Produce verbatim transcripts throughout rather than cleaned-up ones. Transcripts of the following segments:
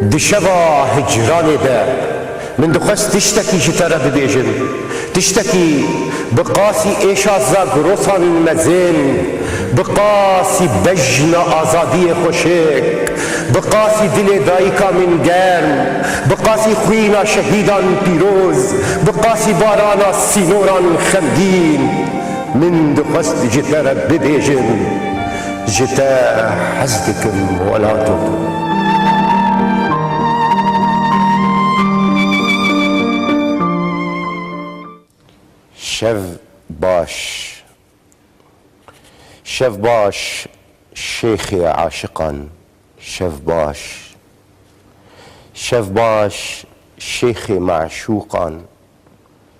Di şeva hicranê de min dixwest tiştekî ji te re bibêjim. Tiştekî bi qasî êşa zagrosan mezin, bi qasî bejna azadiyê xweşik, bi qasî dilê dayika min germ, bi qasî xwîna şehîdan pîroz, bi qasî barana sînoran xemgîn, min dixwest ji te re bibêjim. Ji te hez dikim welato. Şev baş. Şev baş şêxê aşiqan. Şev baş. Şev baş şêxê meşûqan.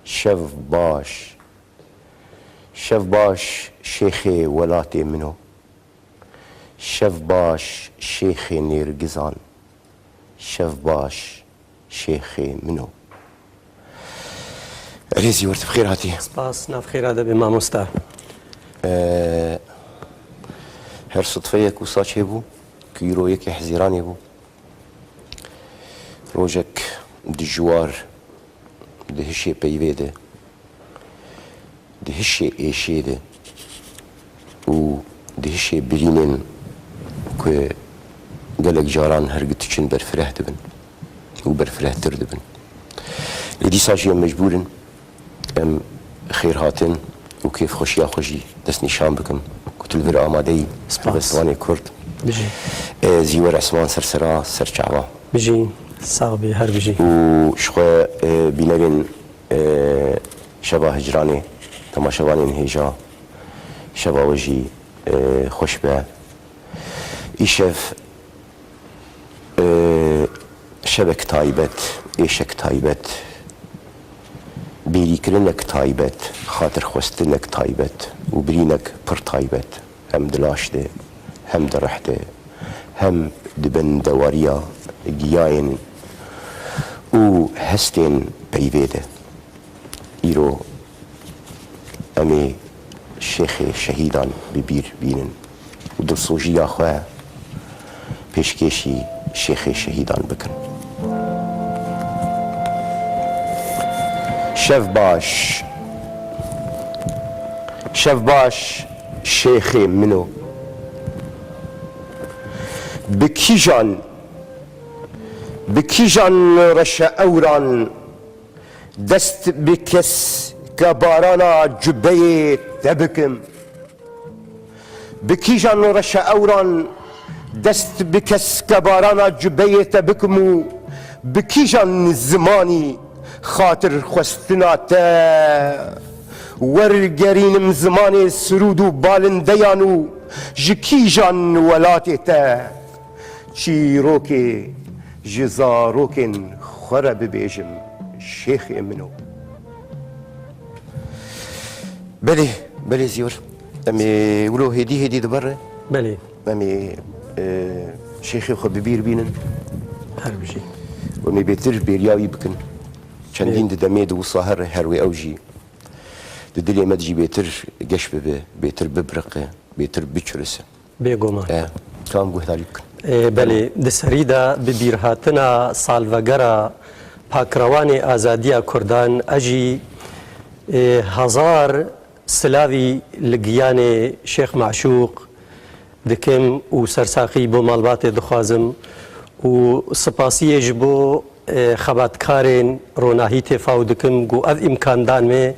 Şev baş. Şev baş şêxê welatê min o. Şev baş şêxê nêrgizan. Şev baş şêxê min o. Erê Zîwer, tu bi xêr hatî. Spas, nav xêra de be mamosta. Ee, her sutfeyek wisa çêbû ku îro yekê Hezîranê bû. Rojek dijwar di hişê peyvê de, di hişê êşê de û di hişê birînên ku gelek caran her gi diçin berfireh dibin û berfirehtir dibin. Lê dîsa jî em mecbûr in em xêrhatin û kêfxweşiya xwe jî destnîşan bikim ku tu li vir amade yî. Spas. Helbestvanê Kurd. Bijî. E, Zîwer Esman, ser sera, ser çava. Bijî. Sax bî, her bijî. Û ji xwe, e, bînerên, e, şeva hicranê, temaşevanên hêja, şeva we jî, e, xweş be. Îşev, e, şevek taybet, êşek taybet, bêrîkirinek taybet, xatirxwestinek taybet û birînek pir taybet, hem di laş de, hem di rih de, hem di bin dewariya giyayên û hestên peyvê de. Îro em ê şêxê şehîdan bi bîr bînin û dilsojiya xwe pêşkêşî şêxê şehîdan bikin. Şev baş. Şev baş şêxê min o. Bi kîjan, bi kîjan reşeewran dest bi keskebarana cubeyê te bikim? Bi kîjan reşeewran dest bi keskebarana cubeyê te bikim û bi kîjan zimanî xatirxwestina te wergerînim zimanê sirûd û balindeyan û ji kîjan welatê te? Çîrokê ji zarokên xwe re bibêjim, şêxê min o. Belê, belê Zîyor. Em ê wilo hêdî hêdî dibe re. Belê. Em ê, e, şêxê xwe bi bîr bînin. Her bijî. Û em ê bêtir bêriya wî bikin. Çendîn Belê. Di demê di wisa here her wê ew jî di dilê me de jî bêtir geş bibe, bêtir bibiriqe, bêtir biçirise. Bêguman. E, tam guhdarî bikin. Ê, belê, di serî de bi bîrhatina salvegera pakrewanê azadiya Kurdan, ez jî, ê, hezar silavî li giyanê Şêx Meşûq dikim û sersaxî bo malbatê dixwazim û spasiyê ji bo e, xebatkarên ronahî têfaw dikim ku ev îmkan dan me,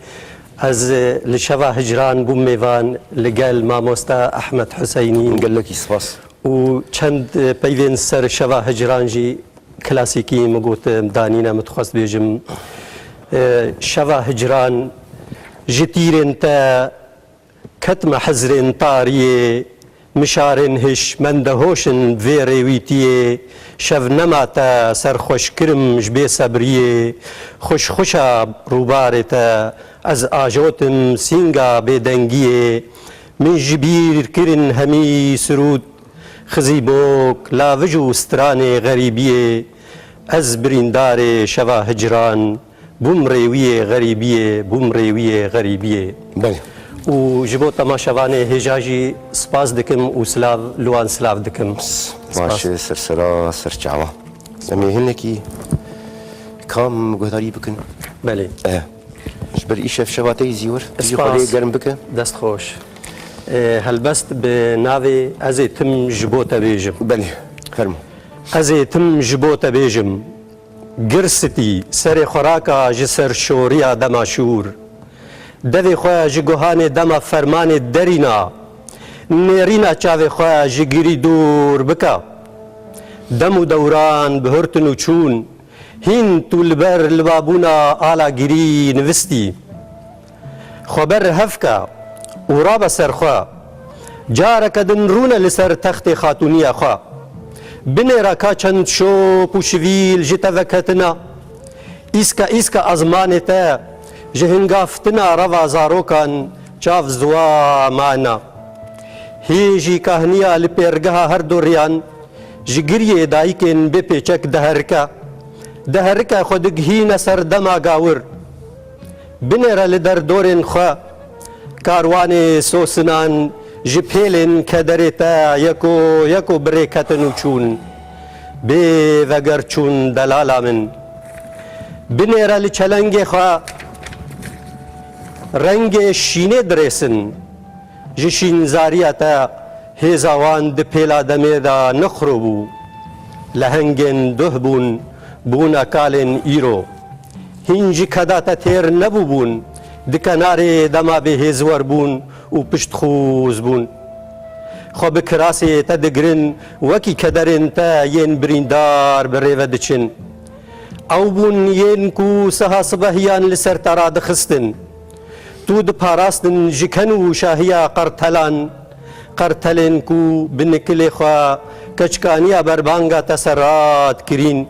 ez, e, li şeva hicran bûm mêvan li gel mamoste Ehmed Huseynî. Gelekî spas. Û çend, e, peyvên ser şeva hicran jî klasîkî min got, e, danîne min dixwest bêjim. E, şeva hicran ji tîrên te Ketime hizrên tariyê, mişarên hiş mendehoş in vê rêwîtiyê, şevnema te serxweş kirim ji bêsebriyê, xwişxwişa rûbarê te ez ajotim sînga bêdengiyê, min ji bîr kirin hemî sirûd, xizîbok, lavij û stranê xerîbiyê, ez birîndarê şeva hicran, Bûm rêwiyê xerîbiyê, bûm rêwiyê xerîbiyê. Belê. Û ji bo temaşevanê hêja jî spas dikim û silav, li wan silav dikim. Spas. Baş e, ser sera, ser çava. Em ê hinekî kam guhdarî bikin? Belê. Eh, ji ber îşev şeva te yî zîwir, tu jî xwe lê Spas. Germ bike. Dest xweş. E, helbest bi navê Ez ê tim ji bo te bêjim. Belê, fermo. Ez ê tim ji bo te bêjim. Girsitî serê xwe raka ji serşoriya dema şûr. Devê xwe ji guhanê dema fermanê derîna, nêrîna çavê xwe ji girî dûr bike. Dem û dewran bihurtin û çûn, hîn tu li ber libabûna ala girî nivistî. Xwe ber hev ke û rabe ser xwe. Careke din rûne li ser textê xatûniya xwe. Binêre ka çend şop û şivîl ji te veketina. Îska îska ezmanê te ji hingaftina reva zarokan çav ziwa mana. Hê jî kahniya li pêrgeha her du riyan ji giriyê dayikên bê pêçek diherike. Diherike xwe digihîne ser dema gawir. Binêre li derdorên xwe karwanê sosinan ji pêlên kederê te yeko yeko birêketin û çûn. Bê veger çûn delala min. Binêre li çelengê xwe rengê şînê dirêsin. Ji şînzariya te hêza wan di pêla demê de nixirobû. Lehengên duh bûn, bûne kalên îro. Hîn ji keda te têr nebûbûn, di kenarê dema bêhêzwer bûn û piştxûz bûn. Xwe bi kirasê te digirin, wekî kederên te yên birîndar bi rê ve diçin. Ew bûn yên ku siha sibehiyan li ser te radixistin. Tu diparastin ji ken û şahiya qertelan, qertelên ku bi nikilê xwe keçikaniya berbanga te ser radikirîn.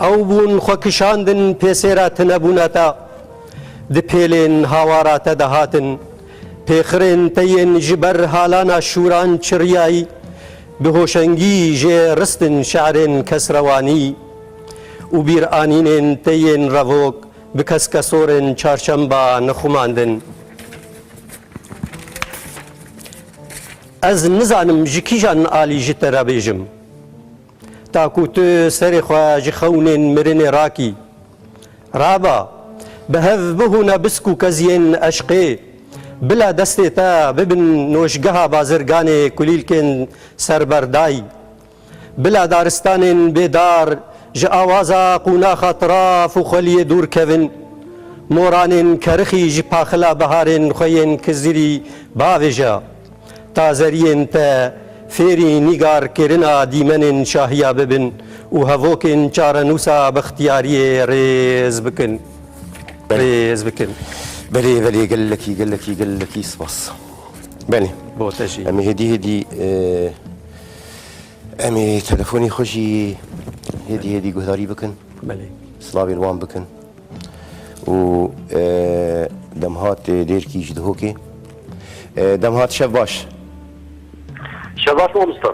Ew bûn xwe kişandin pêsêra tinebûna te. Di pêlên hawara te de hatin. Pêxirên te yên ji ber halana şûran çiriyayî, bi hoşengî jê ristin şe'rên kesrewanî û bîranînên te yên revok bi keskesorên çarşemba nexumandin. Ez nizanim ji kîjan alî ji te re bêjim. Ta ku tu serê xwe ji xewnên mirinê rakî. Raba, bi hev bihûne bisk û keziyên eşqê, bila destê te bibin nojgeha bazirganê kulîlkên serberdayî. Bila daristanên bêdar ji awaza qûnaxa tiraf û xweliyê dûr kevin, moranên kerixî ji paxila biharên xwe yên kizirî bavêje. Tazeriyên te fêrî nîgarkirina dîmenên şahiya bibin û hevokên çarenûsa bextiyariyê rêz bikin. Belê. Rêz bikin. Belê, belê, gelekî, gelekî, gelekî spas. Belê. Bo te jî. Em ê hêdî hêdî, e, em ê telefonê xwe jî hêdî hêdî guhdarî bikin. Belê. Silavên wan bikin. Û, e, Demhat, e, Dêrkî ji Dihokê. E, Demhat, şev baş. Şev baş mamosta.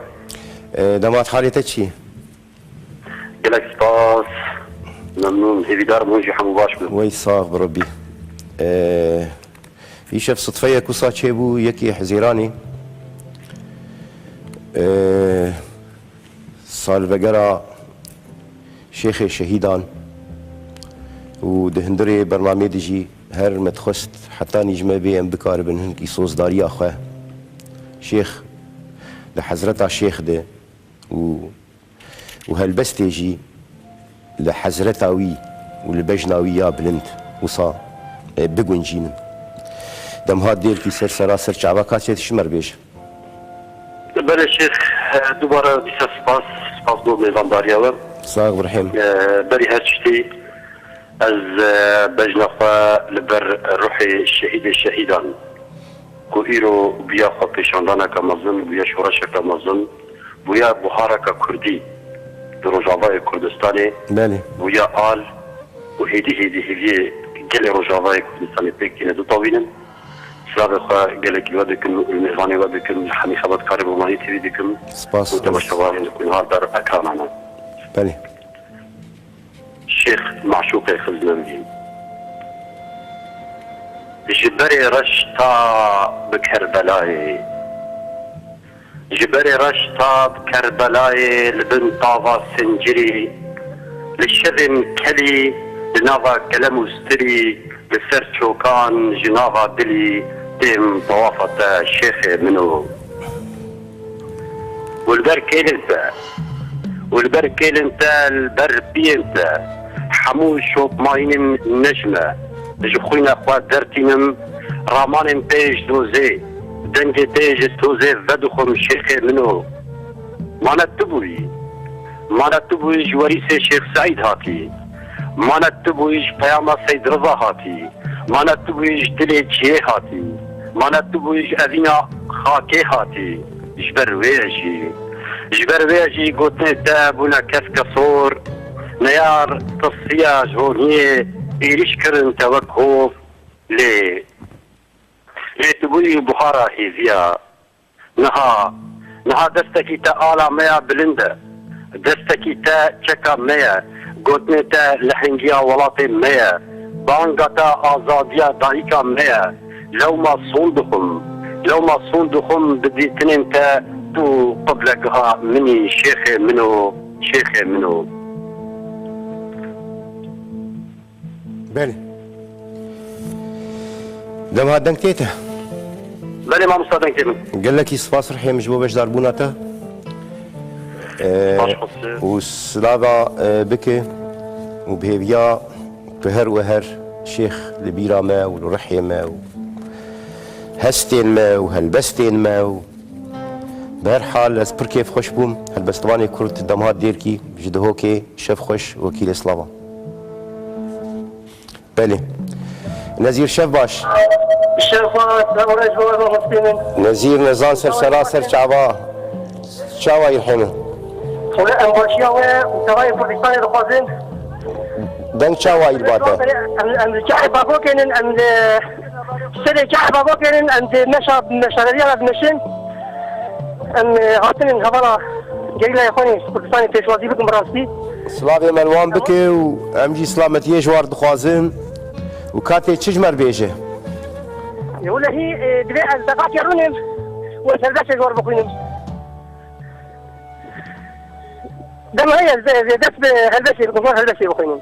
E, Demhat, halê te çi? Gelek spas. Memnûn. Hêvîdar im hûn jî hemû baş bin. Wey sax bi Rebbî. E, îşev sitfeyek wisa çêbû, yekê Hezîranê. E, Salvegera Şêxê Şehîdan û di hundirê bernamê de jî her me dixwest heta nî ji me bê em bikaribin hinkî sozdariya xwe Şêx li Hezreta Şêx de û, û helbestê jî li Hezreta wî û li bejna wî ya bilind wisa, e, biguncînin. Demhat Dêrkî ser sera ser çava ka çê dişimer bêje. Belê Şêx, e, dubare dîsa spas, spas bo mêvandariya we. Sax birhêm. E, berî her tiştî ez, e, bejna xwe li ber ruhê şehîdê şehîdan ku îro bûya xwe pêşandaneke mezin, bûya şoreşeke mezin, bûya buhareke kurdî di Rojavayê Kurdistanê, Belê. Bûya al û hêdî hêdî hêviyê gelê Rojavayê Kurdistanê pêk tîne ditewînim. Silavê xwe gelekî we dikim û li mêvanê we dikim, li hemî xebatkarê Romanî T V dikim Spas, û spas. Temaşevanên ku niha ber ekranan e. Belê. Şêx Maşûqê Xizmendî. Ji berê reş ta bi Kerbelayê. Ji berê reş ta bi Kerbelayê li bin tava sincirî Bi şevên kelî, di nava kelem û stilî, li ser çokan ji nava dilî, têm tawafa te şêxê min o. Û li ber kêlên te, û li ber kêlên te, li ber piyên te, hemû şopmayînin ne ji me, ji xwîna xwe dertînim, ramanên te yê ji dozê, dengê te yê ji tozê vedixwim şêxê min o. Mane tu bûyî. Mane tu bûyî ji werîsê Şêx Seîd hatî. Mane tu bûyî ji peyama Seyd Riza hatî. Mane tu bûyî ji dilê çiyê hatî. Mane tu bûyî ji evîna xakê hatî. Ji ber wê jî, ji ber wê jî gotinê te bûne keske sor. Neyar, tisiya ji honiyê êrîş kirin te wek hov. Lê, lê tu bûyî buhara hêviya. Niha, niha destekî te ala me ya bilind e. Destekî te çeka me ye. Gotinê te lehengiya welatê me ye. Banga te azadiya dayika me ye. Lewma son dixwim. Lewma son dixwim bi dîtinên te tu qiblegiha min î şêxê min o, şêxê min o. Belê. Dema deng tê te. Belê mamosta, deng tê min. Gelekî spas rihê min ji bo beşdarbûna te. Ee, Baş xwestir. Û silava, e, bike û bi hêviya tu her û her şêx li bîra me û li rihê me û hestên me û helbestên me û bi her hal ez pir kêfxweş bûm. Helbestvanê Kurd Damhat Dêrkî ji Dihokê, şev xweş, wekîlê silava. Belê. Nezîr, şev baş. Şev xweş, selam û rêz bo we, hostê min. Nezîr, nezan ser sera ser çava. Çawa yî rihê min? Wele em başiya we û tevayê Kurdistanê dixwazin. Deng çawa yî li ba te? Em, em li çaxê Bagokê nin, em li serê çaxê Bagokê nin, em di meşa, meşaleriya re dimeşin. Em, e, hatinin hevala gerîlayê xwe ê Kurdistanê pêşwazî bikin bi rastî. Silavê me li wan bike û em jî silametiyê ji wan dixwazin û katê çi ji me re bêje. Ê, welehî, e, divê ez deqakê rûnim û ez helbestê ji wan bixwînim. Dem heye ez, ez ê dest bi helbestê bikim, ez helbestê bixwînim.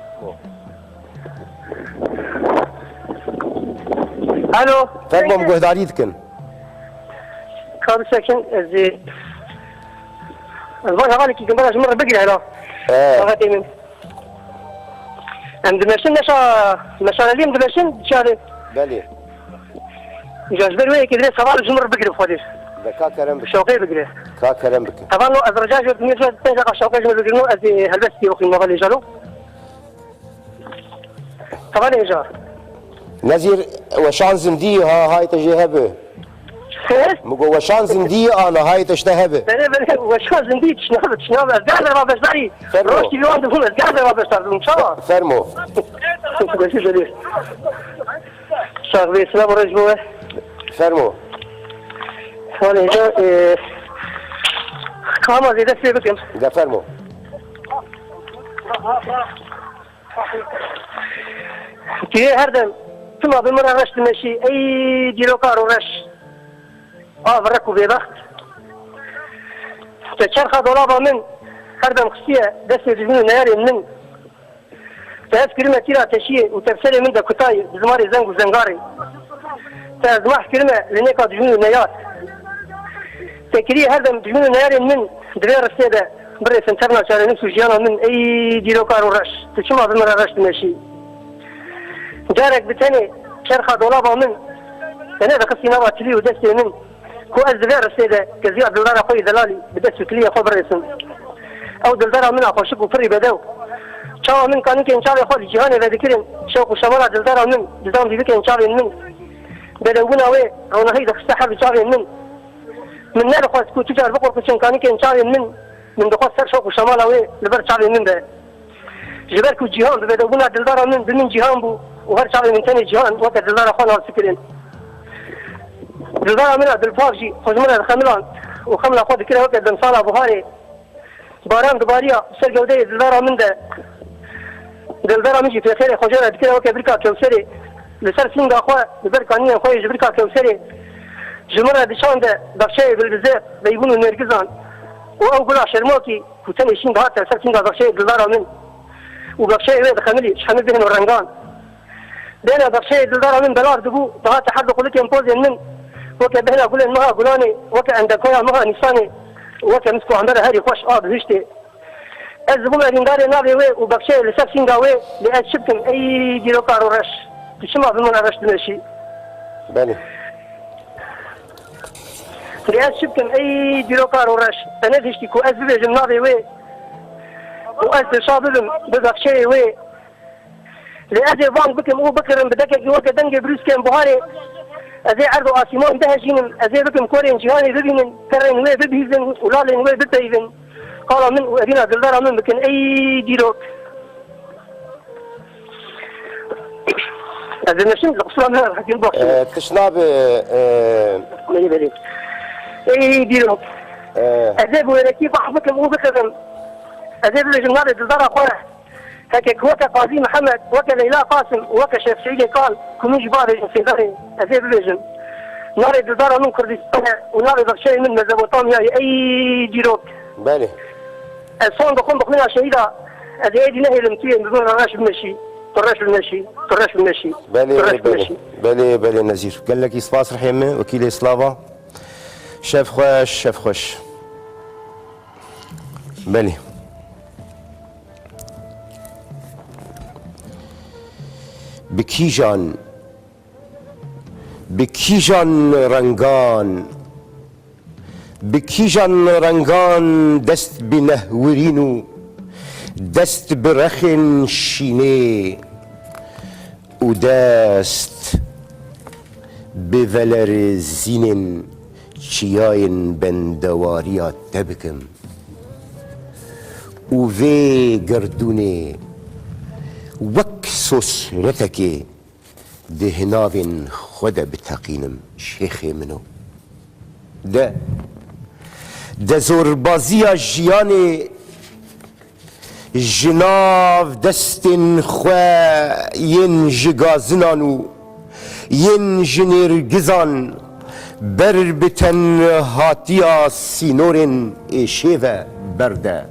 Alo. Fermo, em guhdarî dikin. Ka bisekin, ez ê, ez van hevalekî kim bera ji min re bigire hela. He. Daxetê min. Em dimeşin meşa, meşalelî em dimeşin, çare. Belê. Îja ji ber wê yekê divê heval ji min re bigire xwedê. De ka kerem bike. Şewqê bigire. Ka kerem bike. Heval no ez rica ji we dikim, ji we pênc deqa şewqê ji min re bigirno, ez ê helbestê bixwînim hevalê jalo. Hevalê hêja. Nezîr, weşan zindî ha, hay te jê hebe. He? Min got, weşan zindî ana, hay te ji te hebe. Belê, belê, weşan zindî, tişnabe, tişnabe. Ez gelek derewa beşdarî. Fermo. Roj T V wan dibûm, ez gelek derewa beşdar dibûm. Çawa? Fermo. Belê, belê. Sax bê, silav û rêz bo we. Fermo. Hevalê hêja, e, ka ma zêde fê bikim. De fermo. Tu yê her dem tima bi min re reş dimeşî, ey dîrokar û reş. A virek û bêbext. Te çerxa dolaba min her dem xistiye destê dijmin û neyarên min. Te ez kirime tîra teşiyê û te bi serê min de kutayî bi zimarê zeng û zengarê. Te ez mahf kirime li nêka dijmin û neyar. Te kiriye her dem dijmin û neyarên min di vê ristê de birêsin tevna çarenûs û jiyana min, ey dîrokar û reş, tu çima bi min re reş dimeşî? Carek bi tenê çerxa dolaba min te nedixistî nava tilî û destê min, ku ez di vê ristê de keziya dildara xwe yê delalî bi dest û tiliyê xwe birêsim. Ew dildara min a xweşik û pirî bedew. Çawa min kanîkên çavê xwe li cîhanê vedikirin, şewq û şemala dildara min dizan bîbikên çavên min. Bedewbûna wê ronahî dixiste her du çavên min. Min nedixwest ku tu car biqurpicin kanîkên çavên min, min dixwest ser şewq û şemala wê li ber çavên min be. Ji ber ku cîhan bi bedewbûna dildara min bi min cîhan bû û her çavê min tenê cîhan weke dildara xwe nas dikirin. Dildara min a dilpav jî xwe ji min re dixemiland û xemla xwe dikire weke demsala buharê. Baran dibariya ser gewdeyê dildara min de. Dildara min jî fêxêrê xwe jê re dikire weke birka Kewserê. Li ser sînga xwe, li ber kaniyên xwe yê ji birka Kewserê, ji min re diçande baxçeyê bilbizê, beybûn û nêrgizan û ew gula şermokî ku tenê şîn dihate ser sînga baxçeyê dildara min. û bexçeyê wê dixemilî, ji hemî bêhn û rengan. Bêhna bexçeyê dildara min belar dibû, dihate her du qulikên pozên min, weke bêhna gulên meha gulanê, weke endekoya meha nîsanê, weke misk û embera herî xweş a bihiştê. Ez dibûme rîndarê navê wê û bexçeyê li ser sînga wê, lê ez çi bikim ey dîroka rûreş? Tu çima bi min re reş dimeşî? Belê. Lê ez çi bikim ey dîroka rûreş? Te nedihiştî ku ez bibêjim navê wê û ez dilşa bibim bi bexçeyê wê. Lê ez ê bang bikim û bikirim bi dekekî weke dengê brûskên buharê. Ez ê erd û asîman bihejînim. Ez ê bikim korên cîhanê bibînin, kerrên wê bibihîzin û lalên wê bipeyvin. Qala min û evîna dildara min bikin ey dîrok. Ez ê meşim li qusura me hekim bak. Ee, tişt nabe, ee, Belê, belê. Ey dîrok. Ee. Ez ê bi wêrekî bang bikim û bikirim. Ez ê bibêjim navê dildara xwe. Heke ku weke Qazî Mihemed, weke Leyla Qasim û weke Şêx Seîdê Kal, ku min jî bavêjin sêdarê, ez ê bibêjim. Navê dildara min Kurdistan e û navê bexçeyê min Mezopotamyayê. Ey dîrok! Belê. Ez son dixwim bi xwîna şehîda, ez ê êdî nehêlim tu yê bi min re reş bimeşî, tu reş bimeşî, tu reş bimeşî, Belê, tu reş belê. bimeşî. Belê, belê Nezîr. Gelekî spas rihê min, wekîlê slava. Şev xweş, şev xweş. Belê. Bi kîjan, bi kîjan rengan, bi kîjan rengan dest bi nehwirîn û dest bi rexên şînê û dest bi velerzînên çiyayên bendewariya te bikim û vê gerdûnê wek sosretekê di hinavên xwe de biteqînim, şêxê min o. De, de zorbaziya jiyanê ji nav destên xwe yên ji gazinan û yên ji nêrgizan ber bi tenhatiya sînorên êşê ve berde.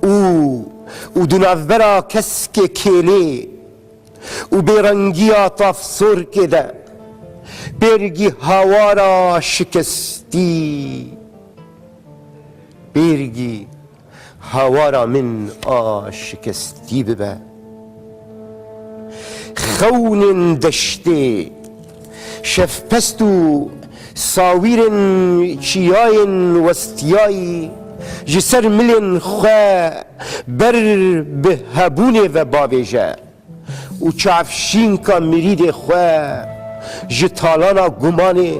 Û, û di navbera keskê kêlê û bêrengiya tavsorkê de pêrgî hawara şikestî, pêrgî hawara min a şikestî bibe. Xewnên deştê, şevpest û sawîrên çiyayên westiyayî ji ser milên xwe ber bi hebûnê ve bavêje û çavşînka mirîdê xwe ji talana gumanê,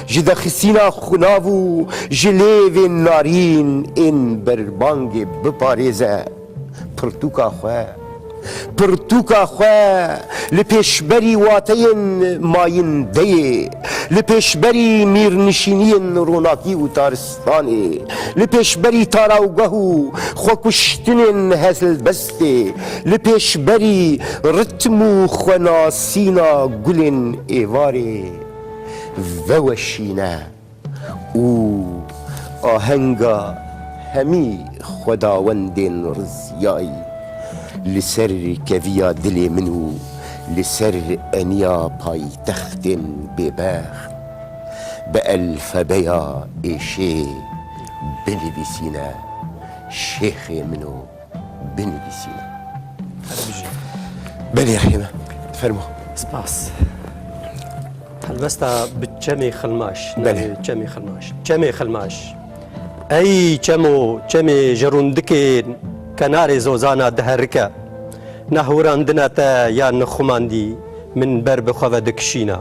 ji dexisîna xunav û ji lêvên narîn ên berbangê biparêze. Pirtûka xwe, pirtûka xwe li pêşberî wateyên mayîndeyê, li pêşberî mîrnişîniyên ronakî û taristanê, li pêşberî tarawgeh û xwekuştinên helbestê, li pêşberî ritm û xwenasîna gulên êvarê veweşîne û ahenga hemî xwedawendên riziyayî li ser keviya dilê min û li ser eniya paytextên bêbext bi elfebeya êşê binivîsîne, şêxê min o. Binivîsîne. Her bijî. Belê, rehî me. Fermo. Spas. Helbesta bi çemê xilmaş. Belê. Navê çemê xilmaş. Çemê xilmaş. Ey çemo, çemê ji rûndikê kenarê zozana diherike. Nehwirandina te ya nixumandî min ber bi xwe ve dikişîna.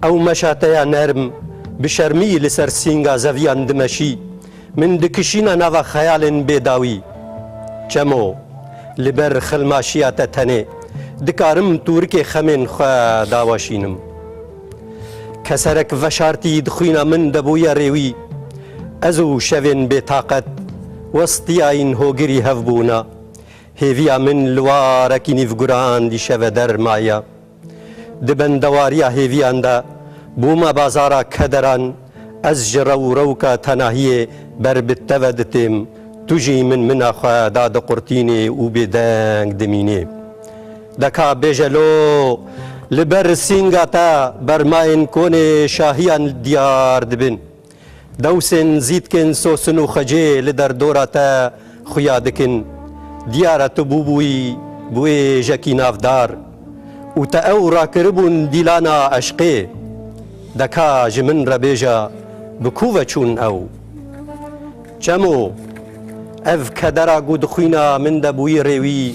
Ew meşa te ya nerm, bi şermî li ser sînga zeviyan dimeşî, min dikişîne nava xeyalên bêdawî. Çemo, li ber xilmaşiya te tenê, dikarim tûrikê xemên xwe daweşînim. Keserek veşartî di xwîna min de bûye rêwî, ez û şevên bêtaqet, westiyayîn hogirî hev bûna. Hêviya min li warekî nîvguran dîşeve der maye. Di bendewariya hêviyan de bûme bazara kederan, ez ji rewrewka tenahiyê ber bi te ve ditêm, Tu jî min mina xwe da diqurtînê û bêdeng dimînê. De ka bêje lo, li ber sînga te bermayên konê şahiyan diyar dibin. Dewsên zîtkên sosin û xecê li derdora te xuya dikin. Diyar e tu bûbûyî buêjekî navdar û te ew rakiribûn dîlana eşqê. De ka ji min re bêje, bi ku ve çûn ew? Çemo, ev kedera ku di xwîna min de bûyî rêwî,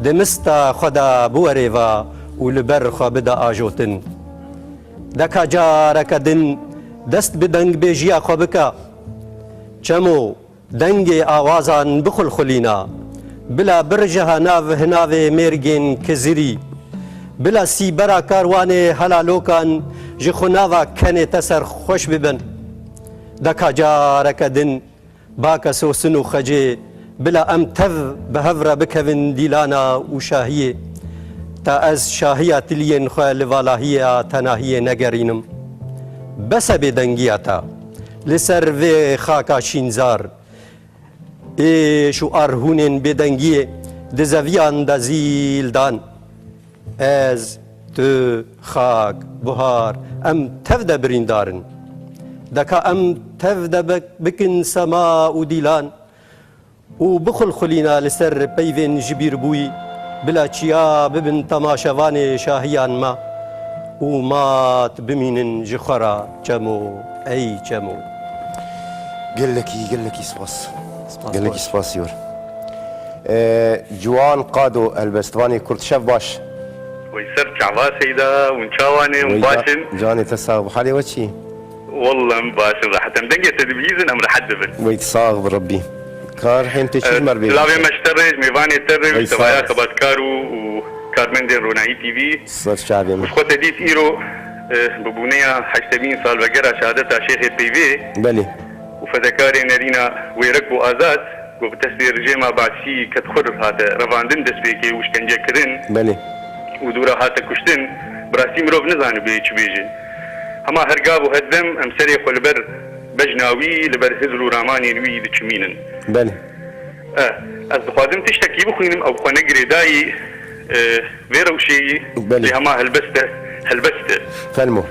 di mista xwe de biwerêve û li ber xwe bide ajotin. De ka careke din dest bi dengbêjiya xwe bike. Çemo, dengê awazan bixulxulîna. Bila birjeha nav hinavê mêrgên kizirî. Bila sîbera karwanê helalokan ji xwe nava kenê te ser xweş bibin. De ka careke din bake sosin û xecê, bila em tev bi hev re bikevin dîlana û şahiyê. Ta ez şahiya tiliyên xwe li valahiya tenahiyê negerînim. Bes e bêdengiya te li ser vê xaka şînzar. Êş û arhûnên bêdengiyê di zeviyan de zîl dan. Ez, tu, xak, buhar, em tev de birîndar in. De ka em tev de bek-, bikin sema û dîlan û bixulxulîna li ser peyvên ji bîr bûyî, bila çiya bibin temaşevanê şahiyan me û mat bimînin ji xwe re. Çemo, ey Çemo. Gelekî, gelekî spas. Spas, gelekî baş. Spas, Yor. Ee, Ciwan Qado, helbestvanê Kurd, şev baş. Wey ser çava Seyda, hûn çawa ne, hûn baş in? Canê te sax bi, halê we çi? Wallah em baş in, rehet in. Dengê te dibihîzin, em rehet dibin. Wey sax bi Rebbî. Kar hên tê çi ji me re bê? Silavê me ji te re, ji mêvanê te re, ji tevaya xebatkar û, û karmendên Ronahî T V. Ser çavê min. Xwe te dît îro, e, bi bûneya heştemîn salvegera şehadeta Şêxê Peyvê. Belê. Û fedekarê nerîna wêrek û azad, ku bi destê rejêma Baasî ket xurt hate revandin, destpêkê û şkence kirin. Belê. Û dûra hate kuştin, bi rastî mirov nizanibe çi bêje. Hema her gav û her dem em serê xwe li ber bejna wî, li ber hizr û ramanên wî diçimînin. Belê. E, ez dixwazim tiştekî bixwînim, ew xwe ne girêdayî, e, vê rewşê yî, belê, lê hema helbest e, helbest e. Fermo.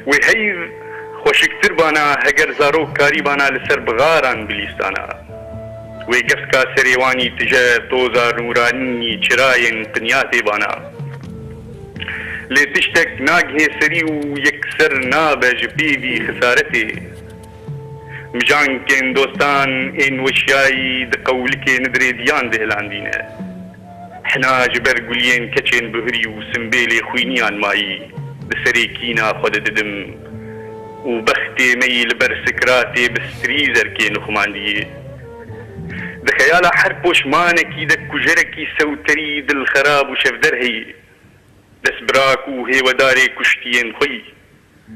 Wê heyv xweşiktir bana, heger zarok karîbana li ser bixaran bilîstana. Wê gefka serê wanî tije toza nûranî çirayên qinyatê bana. Lê tiştek nagihê serî û yekser nabe ji pêvî xisaretê. Mijankên dostan ên weşiyayî di qewlikê nidirê diyan dihilandîne. Hina ji ber guliyên keçên bihurî û simbêlê xwîniyan mayî, di serê kîna xwe de didim û bextê me yî li ber sikratê bi strî zerkê nixumandiyê. Di xeyala her poşmanekî de kujerekî sewterî dilxerab û şevder heyî. Destbirak û hêwedarê kuştiyên xwe yî.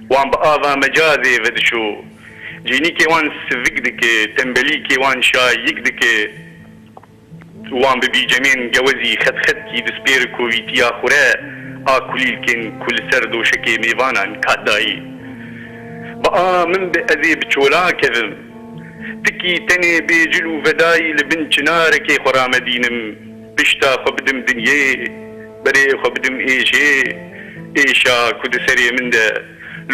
Wan bi ava mecazê vedişo. Cînîkê wan sivik dike, tembelîkê wan şayik dike. Wan bi bîcemên gewezî xetxetkî dispêr kovîtiya xure a kulîlkên ku li ser doşekê mêvanan kat dayî. Bi a min bi ez ê bi çola kevim. Tikî tenê bêcil û vedayî li bin çinarekê xwe ramedînim, pişta xwe bidim dinyê, berê xwe bidim êşê, êşa ku di serê min de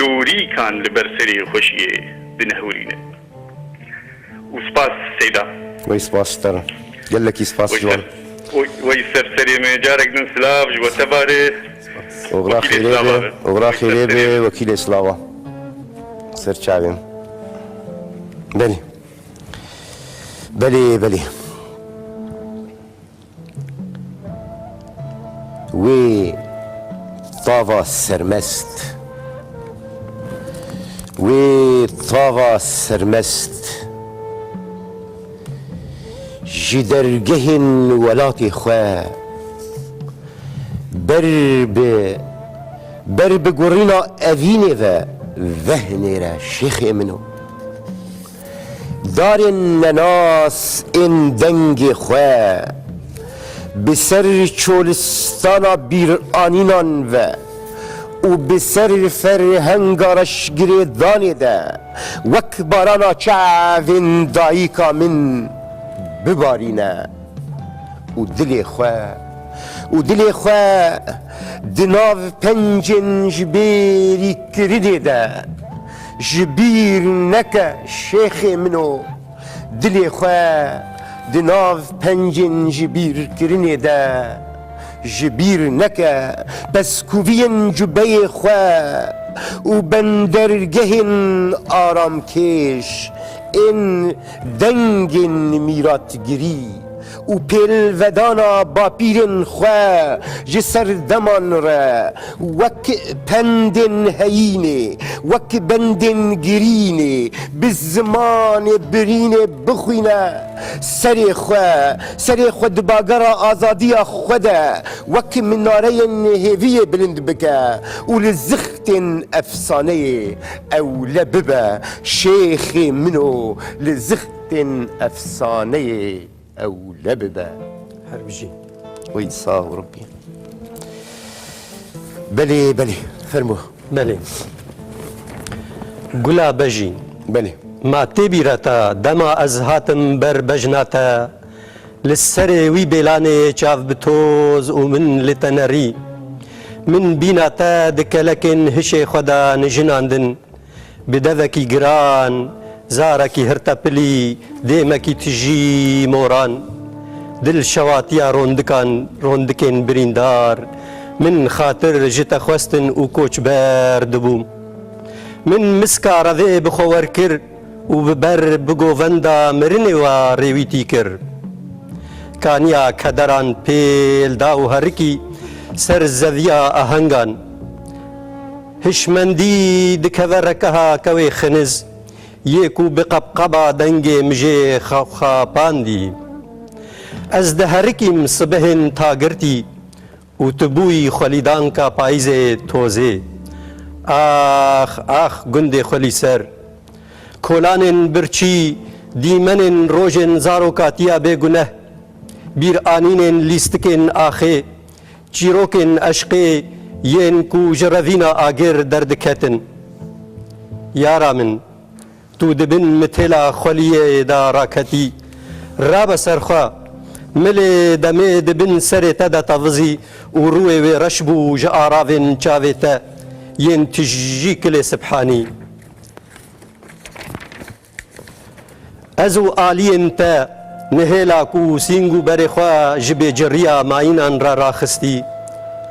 lorîkan li ber serê xweşiyê dinehurîne. Û spas Seyda. Wey spas ji te re. Gelekî spas Ciwan. Wey ser, wey, wey ser serê me. Carek din silav ji we tevare. Oxira xêrê be, oxira xêrê be, wekîlê silava. Ser çavê min. Belê. Belê, belê. Wê tava sermest. Wê tava sermest. Ji dergehên welatê xwe ber bi, ber bi gurîna evînê ve vehnêre şêxê min o. Darên nenas ên dengê xwe bi ser çolistana bîranînan ve û bi ser ferhenga reşgirêdanê de wek barana çavên dayika min bibarîne. Û dilê xwe, û dilê xwe di nav pencên ji bêrî kirinê de ji bîr neke şêxê min o. Dilê xwe di nav pencên ji bîr kirinê de ji bîr neke, pestkûviyên cubeyê xwe û bendergehên aramkêş ên dengên mîratgirî û pêlvedana bapîrên xwe ji serdeman re wek pendên heyînê, wek bendên girînê, bi zimanê birînê bixwîne, serê xwe, serê xwe di bagera azadiya xwe de wek minareyên hêviyê bilind bike û li zixtên efsaneyê ewle bibe. Şêxê min o, li zixtên efsaneyê ewle bibe. Her bijî. Wî sax û Rebbî. Belê, belê. Fermo. Belê. Gula bejî. Belê. Ma tê bîra te, dema ez hatim ber bejna te, li serê wî bêlanê çav bi toz û min li te nerî. Min bîna te di kelekên hişê xwe de nijinandin. Bi devekî giran, zarekî hirtepilî, dêmekî tijî moran. Dil şewatiya rondikan, rondikên birîndar. Min xatir ji te xwestin û koçber dibûm. Min miska revê bi xwe wer kir û bi ber bi govenda mirinê we rêwîtî kir. Kaniya kederan pêl da û herikî ser zeviya ahengan. Hişmendî dikeve rekeha kewê xiniz, yê ku bi qebqeba dengê mijê xapandî. Ez diherikîm sibehên tagirtî û tu bûyî xwelîdanka payîzê tozê. Ax, ax, gundê xwelîser. Kolanên birçî, dîmenên rojên zarokatiya bêguneh, bîranînên lîstikên axê, çîrokên eşqê yên ku ji revîna agir derdiketin. Yara min, tu di bin mitêla xweliyê de raketî. Rabe ser xwe, milê demê di bin serê te de tevizî û rûyê wê reş bû ji aravên çavê te yên tijî kilê sibhanî. Ez û aliyên te nihêla ku sîng û berê xwe ji bêciriya mayînan re raxistî,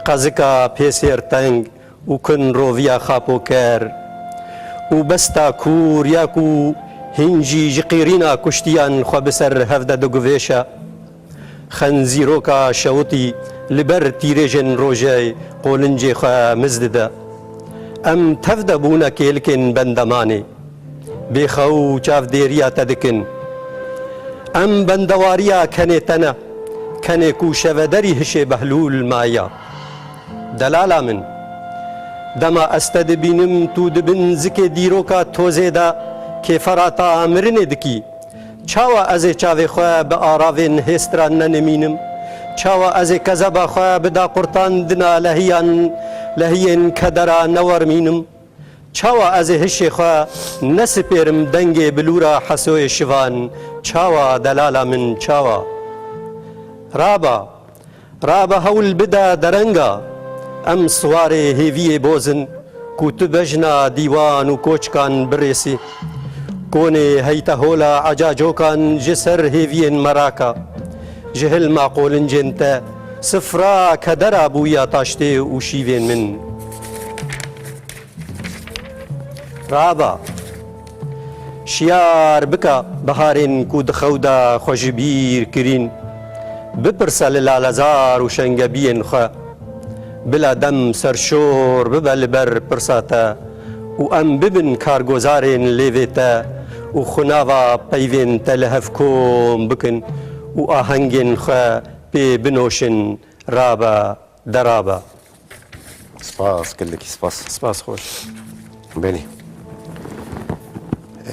qezika pêsêr teng û kin roviya xapoker û besta kûr ya ku hîn jî ji qîrîna kuştiyan xwe bi ser hev de diguvêşe. Xenzîroka şewitî li ber tîrêjên rojê qolincê xwe miz dide. Em tev de bûne kêlikên bendemanê. Bêxew û çavdêriya te dikin. Em bendewariya kenê te ne, kenê ku şevederî hişê Behlûl maye. Delala min, dema ez te dibînim, tu di bin zikê dîroka tozê de kêferata mirinê dikî. Çawa ez ê çavê xwe bi aravên hêstira nenimînim? Çawa ez ê kezeba xwe bi daqurtandina lehiyan, lehiyên kedera newermînim? Çawa ez ê hişê xwe nesipêrim dengê bilûra hesoyê şivan? Çawa delala min, çawa? Raba, Rabe hewl bide derenga, em siwarê hêviyê bozin, ku tu bejna dîwan û koçkan birêsî. Konê heytehola ecacokan ji ser hêviyên meraka, ji hilma qolincên te, sifra kedera bûya taştê û şîvên min. Raba, şiyar bike biharên ku di xew de xwe ji bîr kirîn. Bipirse li lalezar û şengebiyên xwe. Bila dem serşor bibe li ber pirsa te û em bibin kargozarên lêvê te û xunava peyvên te li hev kom bikin û ahengên xwe pê binoşin. Rabe, derabe. Spas, gelekî spas. Spas xweş. Belê.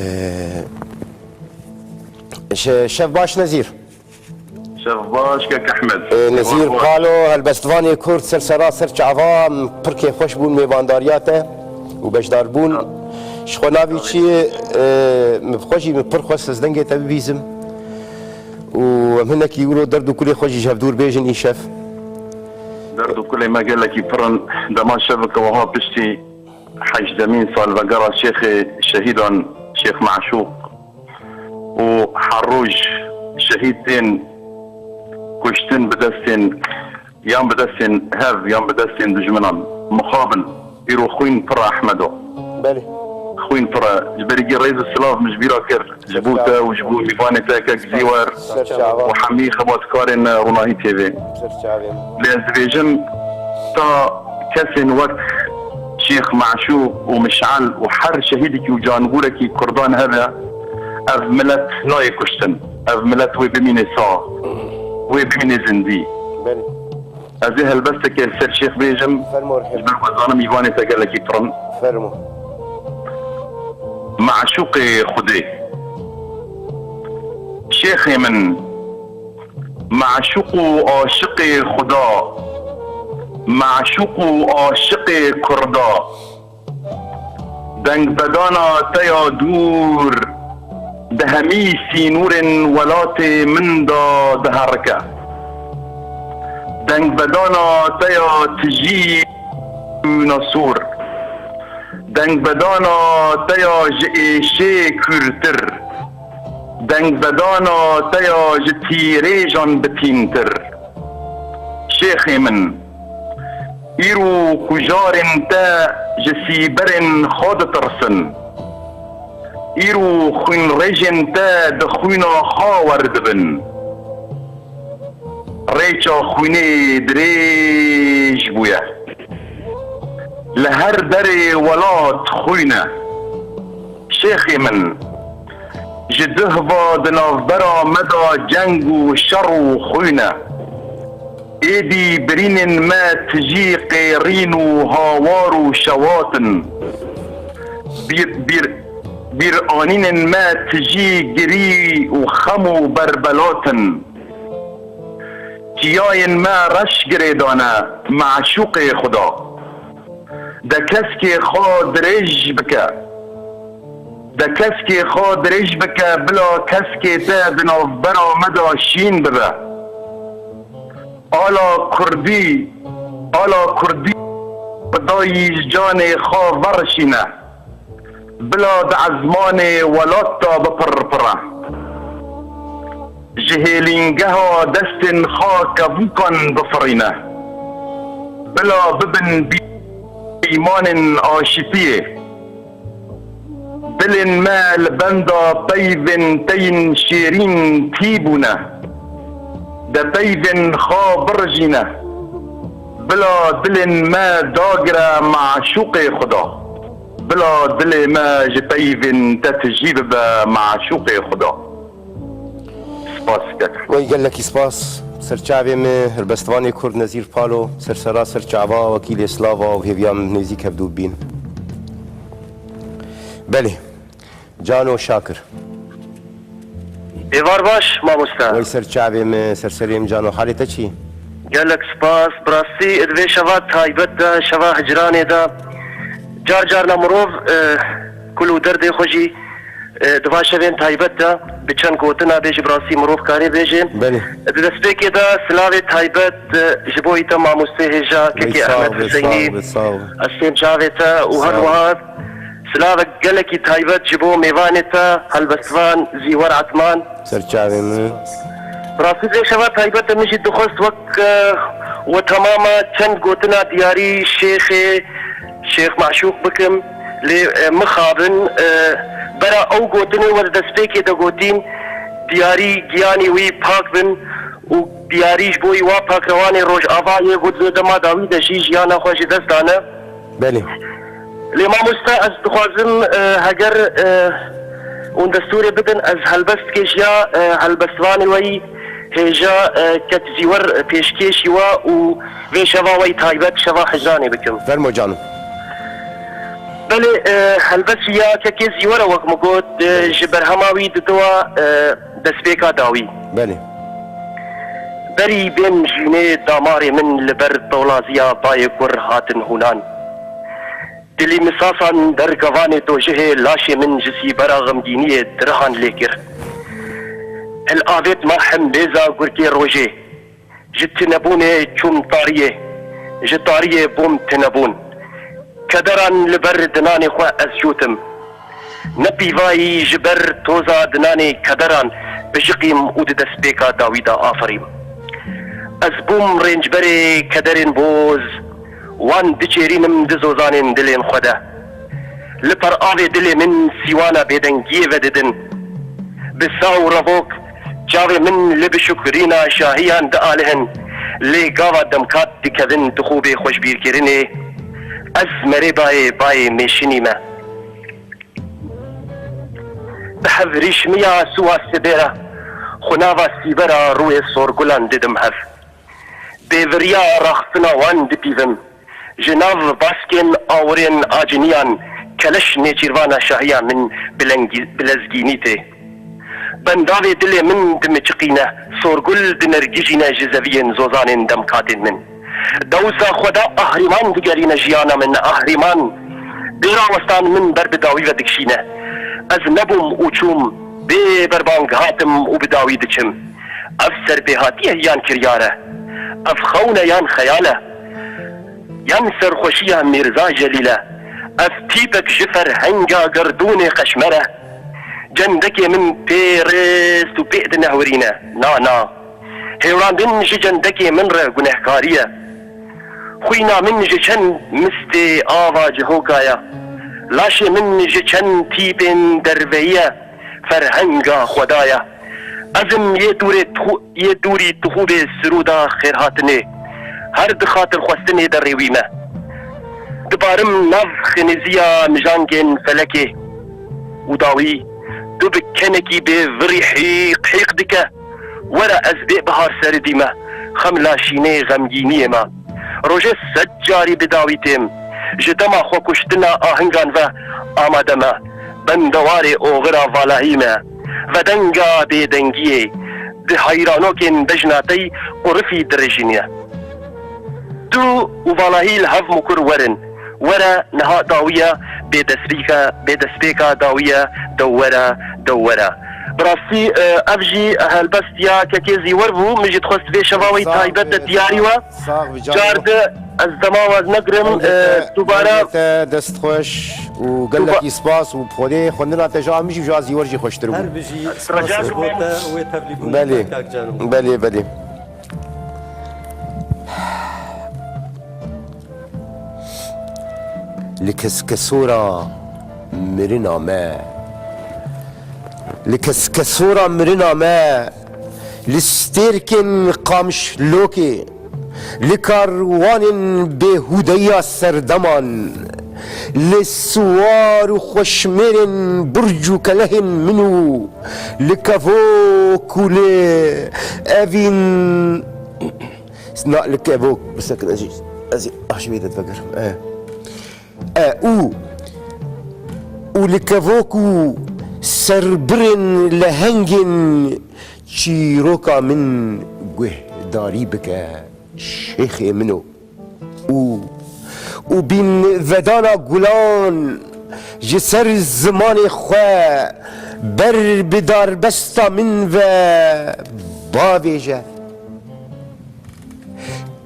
Ee, şe-, şev baş Nezîr. Dev baş kek Ehmed. Ê, Nezîr Palo, helbestvanê Kurd, ser sera, ser çava, min pir kêfxweş bûn mêvandariya te û beşdar bûn. Ji xwe navî çi ye, ê, min xwe jî, min pir xwest ez dengê te bibîzim. Û em hinekî wilo derd û kulê xwe jî ji hevdûr bêjin îşev. Derd û kulê me gelekî pir in. Dema şeveke wiha piştî heştdemîn salvegera Şêxê Şehîdan Şêx Meşûq û her roj şehîd tên kuştin bi destên, yan bi destên hev yan bi destên dijminan mixabin. Îro xwîn pir e Ehmedo. Belê. Xwîn pir e. Ji ber kî rêz û silav min ji bîra kir. Ji bo te û ji bo mîvanê te kek Zîwer û hemî xebatkarên Ronahî T V. Lê ez dibêjim, ta kesên wek Şêx Meşûq û Mişal û her şehîdekî û cangurekî Kurdan hebe, ev milet nayê kuştin. Ev milet wê bimîne sax, wê bimîne zindî. Belê. Ez ê helbesteke li ser Şêx bêjim. Fermo, Rihîm. Ji ber ku ez zanim mîvanê te gelekî pir in. Fermo. Meşûqê Xwedê. Şêxê min, meşûq û aşiqê Xuda, meşûq û aşiqê Kurda. Dengbedana te ya dûr di hemî sînorên welatê min de diherike. Dengbedana te ya tijî û nesûr. Dengbedana te ya ji êşê kûrtir. Dengbedana te ya ji tîrêjan bitîntir. Şêxê min, îro kujarên te ji sîberên xwe ditirsin. Îro xwînrêjên te di xwîna xwe werdibin. Rêça xwînê dirêj bûye. Li her derê welat xwîn e. Şêxê min, ji duh ve di navbera me de ceng û şer û xwîn e. Êdî birînên me tijî qêrîn û hawar û şewat in. Bîr, bîr, bîranînên me tijî girî û xem û berbelat in. Çiyayên me reş girêdane, meşûqê Xuda. De keskê xwe dirêj bike. De keskê xwe dirêj bike, bila keskê te di navbera me de şîn bibe. Ala Kurdî, ala Kurdî bi dayî ji canê xwe verşîne. Bila di ezmanê welat de bipirpire. Ji hêlîngeha destên xwe kevûkan bifirîne. Bila bibin bîmanên aşitiyê. Dilên me li benda peyvên te yên şêrîn tî bûne. De peyvên xwe birijîne. Bila dilên me dagire meşûqê Xuda. Bila dilê me ji peyvên te tijî bibe meşûqê Xuda. Spas kek. Wey gelekî spas. Ser çavê me, helbestvanê Kurd Nezîr Palo, ser sera ser çava, wekîlê Slava û hêviya min nêzîk hevdû bîn. Belê. Cano Şakir. Êvar baş, mamoste. Wey ser çavê me, ser serê min Cano, halê te çi? Gelek spas. Bi rastî di vê şeva taybet de, şeva hicranê de, car carna mirov, e, kul û derdê xwe jî, e, di va şevên taybet de bi çend gotina bêje, bi rastî mirov karê bêje. Belê. Di destpêkê de silavê taybet, e, ji bo te mamostê hêja, Wey kekê sağ ol, Ehmed wey sağ ol, Hüseyinî, wey sağ ol. Ez tên çavê te û Sağ ol. Her wiha silavek gelekî taybet ji bo mêvanê te, helbestvan Zîwer Etman. Ser çavê min. Rastî vê şeva taybet de min jî dixwest wek, eh, we temama çend gotina diyarî Şêxê, Şêx Meşûq bikim. Lê, eh, mixabin, eh, bera ew gotinê we di destpêkê de gotîn, diyarî giyanî wî pak bin û diyarî ji bo wî wa pakrewanê Rojava yê ku di vê dema dawî de jî jiyana xwe ji dest dane. Belê. Lê mamoste, ez dixwazim, e, heger, e, hûn destûrê bidin, ez helbest kêşiya, e, helbestvanê we yî hêja, e, kek Zîwer pêşkêşî we û vê şeva we yî taybet, şeva hicranê bikim. Fermo cano. Belê, e, helbest ya kekê Zîwer e, wek min got, e, Belê. Ji berhema wî didiwa, e, destpêka dawî. Belê. Berî bêm jînê damarê min li ber tolaziya bayê kur hatin hûnan. Dilî misasan dergevanê dojihê laşê min ji sîbera xemgîniyê dirihan lê kir. Hilavêt ma hembêza gurkê rojê. Ji tinebûnê çûm tariyê, ji tariyê bûm tinebûn. Kederan li ber dinanê xwe ez şûtim. Ne pîvayî ji ber toza dinanê kederan bijiqîm û di destpêka dawî de afirîm. Ez bûm rêncberê kederên boz, wan diçêrînim di zozanên dilên xwe de. Li peravê dilê min sîwana bêdengiyê vedidin. Bi sa û revok çavê min li bişukrîna şahiyan dialihin, lê gava demkat dikevin di xûbê xweşbîrkirinê, ez merê bayê bayê mêşinî me. Bi hevrîşmiya siwa sibê re xunava sîbera rûyê sorgulan didim hev. Bêviriya raxistina wan dipîvim. Ji nav baskên awirên aciniyan keleş nêçîrvana şahiya min bilengî-, bilezgînî tê. Bendavê dilê min dimiçiqîne, sorgul dinergijîne ji zeviyên zozanên demkatên min. Dewsa xwe de ahrîman digerîne jiyana min, ahrîman. Bê rawestan min ber bi dawî ve dikişîne. Ez nebûm û çûm, bê berbang hatim û bi dawî diçim. Ev serpêhatiye yan kiryar e? Ev xewn e yan xeyal e? Yan serxweşiya Mîrza Celîl e? Ev tîpek ji ferhenga gerdûnê qeşmer e? Cendekê min pê rêst û pê dinehwirîne. Na, na. Hêwrandin ji cendekê min re gunehkarî ye. Xwîna min ji çend mistê ava cihoka ye. Laşê min ji çend tîpên derveyî ye, ferhenga xweda ye. Ez im yê dûrê tixû-, yê dûrî tixûbê sirûda xêrhatinê. Her di xatirxwestinê de rêwî me. Dibarim nav xênîziya mijangên felekê û dawî, tu bi kenekî bê virî hîq hîq dike. Were ez bê bihar seridî me, xem laşînê xemgîniyê me. Rojê sed carî bi dawî têm, ji dema xwekuştina ahingan ve amade me. Bendewarê oxira valahî me, vedenga bêdengiyê, di heyranokên bejna tey qurifî dirêjîniye. Tu û valahî li hev mukur werin. Were niha dawiye, bê destpêka, bê destpêka dawiye, dew were, dew were. Bi rastî, e, ev jî helbest ya kekê Zîwer bû. Min jî dixwest vê şeva wê Sax taybet de be, diyarî we. Sax be, canım. Car di ez dema we ez negirim, e, Elbette, dubare. Elbette, dest xweş û gelekî spas û bi Xwedê xwendina te ji a min jî û ji a Zîwer jî xweştir bû. Her bijî, spas bo te û wê tevlîbûn. Belê. Kak Cano. Belê, belê. Li keskesora mirina me, li keskesora mirina me, li stêrkên Qamişlokê, li karwanên bêhûdeyiya serdeman, li siwar û xweşmêrên burc û kelehên min û li kevok û li evîn, na, li kevok, bisekin, ez ê, ez ê aşmê te vegerim. E. E, û, û li kevok û serbirên lehengên çîroka min guhdarî bike, şêxê min o. Û, û bînvedana gulan ji ser zimanê xwe ber bi darbesta min ve bavêje.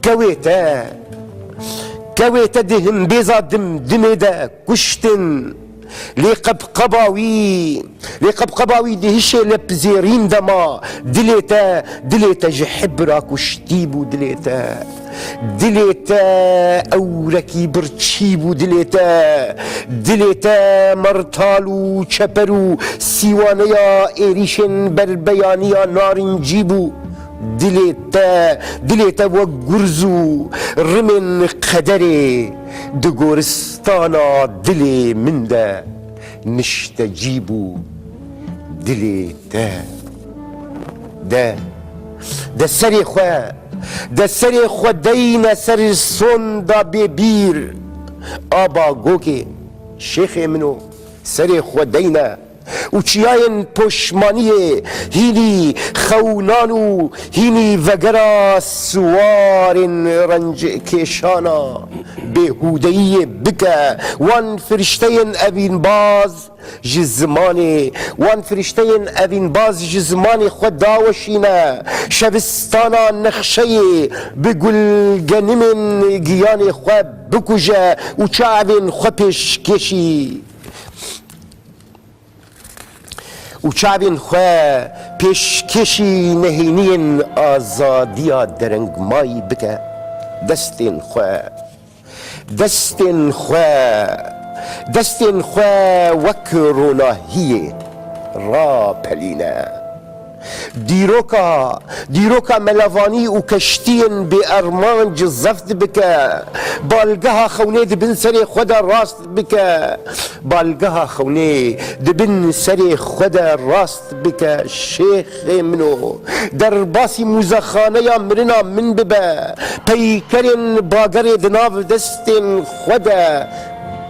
Kewê te, kewê te di himbêza dimdimê de kuştin. Lê qebqeba wî, lê qebqeba wî dihişê lepzêrîn de ma. Dilê te, dilê te ji hibra kuştî bû dilê te. Dilê te ewrekî birçî bû dilê te. Dilê te mertal û çeper û sîwaneya êrîşên berbeyaniya narincî bû. Dilê te, dilê te wek gurz û rimên qederê di goristana dilê min de niştecî bû. Dilê te. De, de serê xwe, de serê xwe deyne ser sonda bêbîr a bagokê, şêxê min o, serê xwe deyne. û çiyayên poşmaniyê, hînî xewnan û hînî vegera siwarên rencekêşana bêhûdeyiyê bike, wan firişteyên evînbaz ji zimanê, wan firişteyên evînbaz ji zimanê xwe daweşîne, şevistana nexşeyê bi gulgenimên giyanê xwe bikuje û çavên xwe pêşkêşî û çavên xwe pêşkêşî nehêniyên azadiya derengmayî bike. Destên xwe, destên xwe, destên xwe wek ronahiyê rapelîne. Dîroka, dîroka melevanî û keştiyên bêarmanc zeft bike. Balgeha xewnê di bin serê xwe de rast bike. Balgeha xewnê di bin serê xwe de rast bike, şêxê min o. Derbasî mûzexaneya mirina min bibe. Peykerên bagerê di nav destên xwe de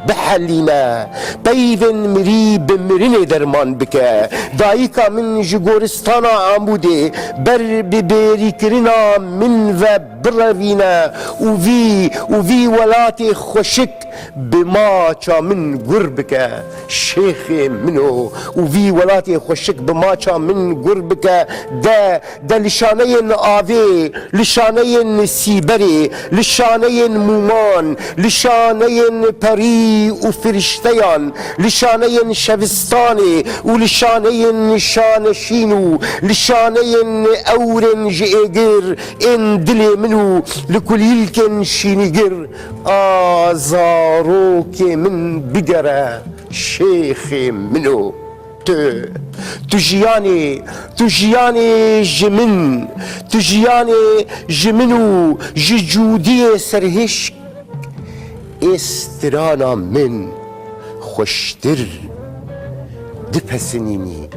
bihelîne. Peyvên mirî bi mirinê derman bike. Dayika min ji goristana Amûdê ber bi bêrîkirina min ve birevîne û vî, û vî welatê xweşik bi maça min gur bike, şêxê min o, û vî welatê xweşik bi maça min gur bike, de, de li şaneyên avê, li şaneyên sîberê, li şaneyên mûman, li şaneyên perî û firişteyan, li şaneyên şevistanê û li şaneyên şaneşîn û li şaneyên ewrên ji êgir ên dilê min û li kulîlkên şînîgir a zarokê min bigere, şêxê min o. Tu, tu jiyanê, tu jiyanê ji min, tu jiyanê ji min û ji cûdiyê serhişk ê strana min xweştir dipesinînî.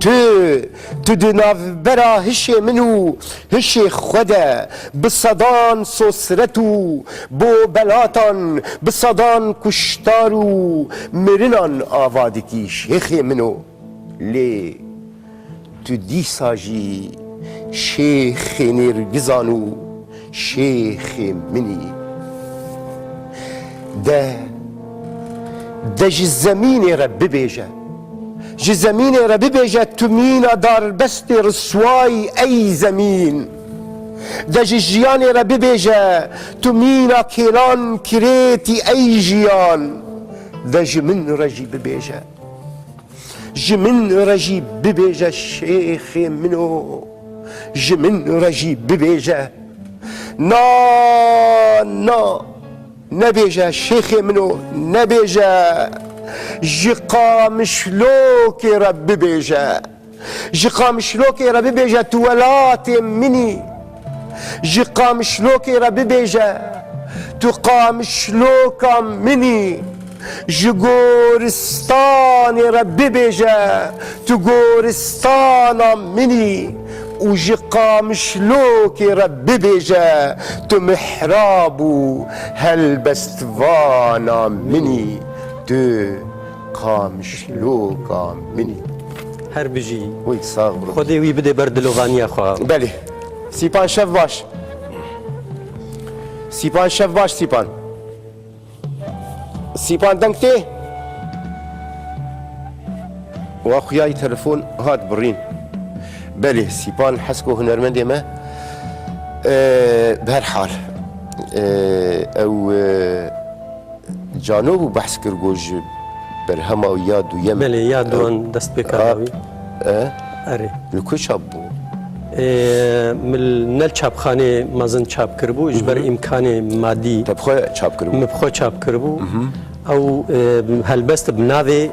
Tu, tu di navbera hişê min û hişê xwe de bi sedan sosret û bobelatan, bi sedan kuştar û mirinan ava dikî, şêxê min o. Lê tu dîsa jî şêxê nêrgizan û şêxê min î. De, de ji zemînê re bibêje. Ji zemînê re bibêje, tu mîna darbestê riswayî ey zemîn. De ji jiyanê re bibêje, tu mîna kêlan kirêtî ey jiyan. De ji min re jî bibêje. Ji min re jî bibêje şêxê min o. Ji min re jî bibêje. Na, na, nebêje şêxê min o, nebêje. Ji Qamişlokê re bibêje. Ji Qamişlokê re bibêje tu welatê min î. Ji Qamişlokê re bibêje tu Qamişloka min î. Ji goristanê re bibêje tu goristana min î û ji Qamişlokê re bibêje tu mihrab û helbestvana min î, tu Qamişloka min î. Her bijî. Wî sax bû. Xwedê wî bidê ber dilovaniya xwe. Belê. Sîpan, şev baş. Sîpan, şev baş, Sîpan. Sîpan, deng tê? Wa xuyayî telefon hat birîn. Belê, Sîpan Hesko hunermendê me. Ee, bi her hal. Ee, ew, ee, Cano bû behs kir, got ji berhema wî ya duyem. Belê, ya duwan destpêka dawî. E? Erê. Li ku çap bû? Ê, min ne li çapxanê mezin çap kiribû, ji ber îmkanê madî. Te bi xwe çap kiribû? Min bi xwe çap kiribû. Ew, ê, helbest bi navê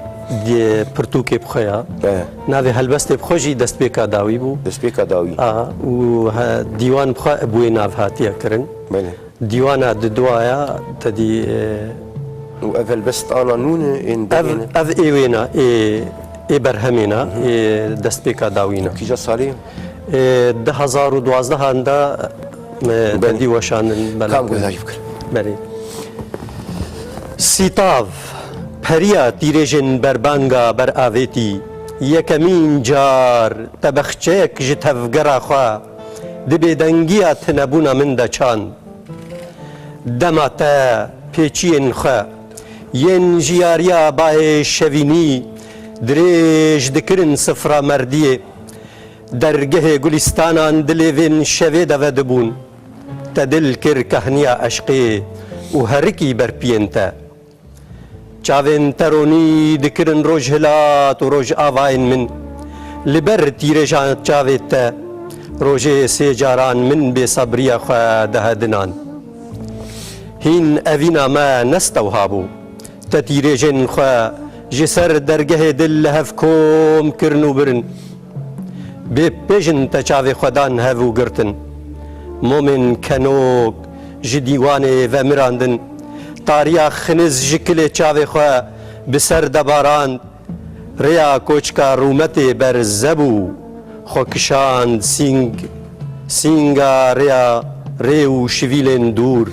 di pirtûkê bi xwe ya. E. Navê helbestê bi xwe jî destpêka dawî bû. Destpêka dawî. A, û he, dîwan bi xwe bi wê nav hatiye kirin. Belê. Dîwana di duaya te dî, e, Û ev helbest ana nû ne, ên ev, devê ne? Ev ê wêna, ê, ê berhemêna, ê destpêka dawîna. Kîja salê? E, du hazar û duwazdeh da, e, Belê. Te dî weşandin, belê. Kam guhdarî bikir? Belê. Sîtav, Heriya tîrêjên berbanga beravêtî, yekemîn car te bexçeyek ji tevgera xwe di bêdengiya tinebûna min de çand. Dema te pêçiyên xwe yên ji yariya bayê şevînî dirêj dikirin sifra merdiyê, dergehê gulîstanan di lêvên şevê de vedibûn. Te dil kir kahniya eşqê û herikî ber piyên te. Çavên te ronî dikirin rojhilat û rojavayên min. Li ber tîrêja çavê te rojê sê caran min bêsebriya xwe dihedinan. Hîn evîna me nestewha bû. Te tîrêjên xwe ji ser dergehê dil li hev kom kirin û birin. Bê pêjin te çavê xwe dan hev û girtin. Momên kenok ji dîwanê vemirandin. Tariya xiniz ji kilê çavê xwe bi ser de barand. Rêya koçka rûmetê berze bû. Xwe kişand sîng, sînga rêya rê û şivîlên dûr.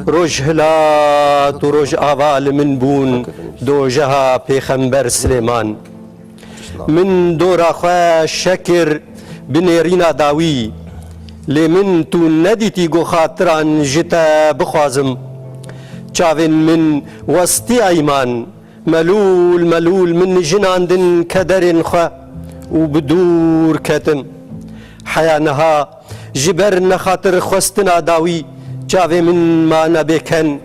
Rojhilat û rojava li min bûn dojeha Pêxember Silêman. Min dora xwe şekir bi nêrîna dawî. Lê min tu nedîtî ku xatiran ji te bixwazim. Çavên min westî eyman. Melûl melûl min jinandin kederên xwe û bi dûr ketim. Heya niha ji ber nexatir xwestina dawî çavê min mane bêken.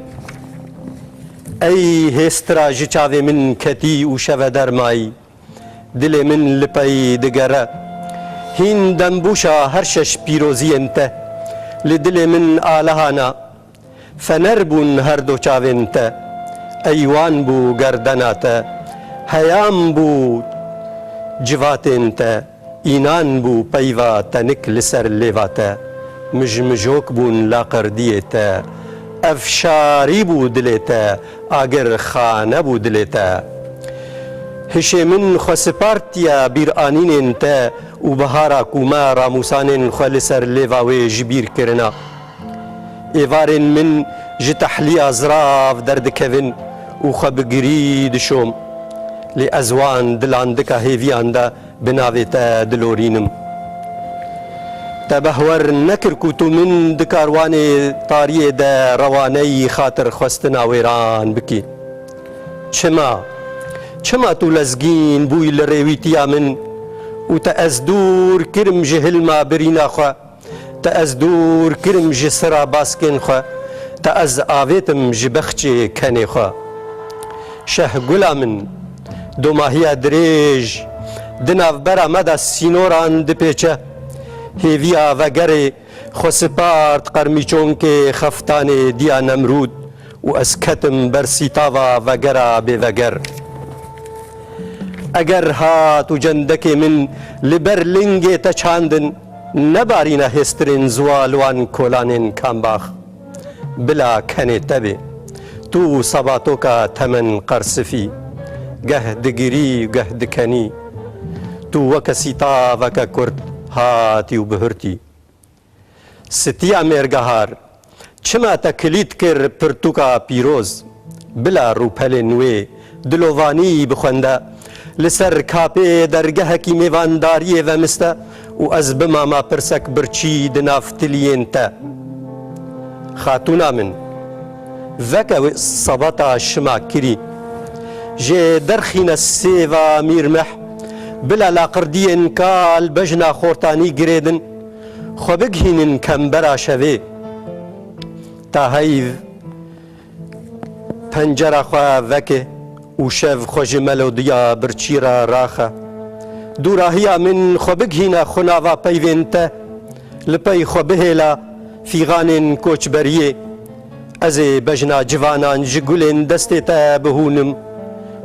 Ey hêstira ji çavê min ketî û şeveder mayî. Dilê min li pey digere. Hîn dembûşa her şeş pîroziyên te li dilê min alehana. Fener bûn her do çavên te. Eywan bû gerdena te. Heyam bû civatên te. Înan bû peyva tenik li ser lêva te. Mijmijok bûn laqirdiyê te. Ev şarî bû dilê te. Agir xane bû dilê te. Hişê min xwe sipartiye bîranînên te û bihara ku me ramûsanên xwe li ser lêva wê ji bîr kirina. Êvarên min ji tehliya zirav derdikevin û xwe bi girî dişom. Lê ez wan di landika hêviyan de bi navê te dilorînim. Te behwer nekir ku tu min di karwanê tariyê de rewaneyî xatirxwestina wêran bikî. Çima? Çima tu lezgîn bûyî li rêwîtiya min û te ez dûr kirim ji hilma birîna xwe? Te ez dûr kirim ji sira baskên xwe, te ez avêtim ji bexçê kenê xwe. Şehgula min, domahiya dirêj di navbera me de sînoran dipêçe. Hêviya vegerê xwe sipart qermîçonkê xeftanê diya Nemrûd û ez ketim ber sîtava vegera bêveger. Eger hat û cendekê min li ber lingê te çandin, nebarîne hêstirên ziwa li wan kolanên kambax. Bila kenê te bê. Tu û sabatoka temen qersifî. Geh digirî, geh dikenî. Tu weke sîtaveke kurt hatî û bihurtî. Sitiya mêrgehar, çima te kilît kir pirtûka pîroz? Bila rûpelên wê dilovanî bi xwende, li ser kapê dergehekî mêvandariyê vemiste û ez bimama pirsek birçî di nav tiliyên te. Xatûna min, veke wê sabata şima kirî. Jê derxîne sêva mîrmeh, bila laqirdiyên kal bejna xortanî girêdin. Xwe bigihînin kembera şevê. Ta heyv pencera xwe veke û şev xwe ji melodiya birçî re raxe. Dûrahiya min xwe bigihîne xunava peyvên te, li pey xwe bihêla fîxanên koçberiyê. Ez ê bejna civanan ji gulên destê te bihûnim.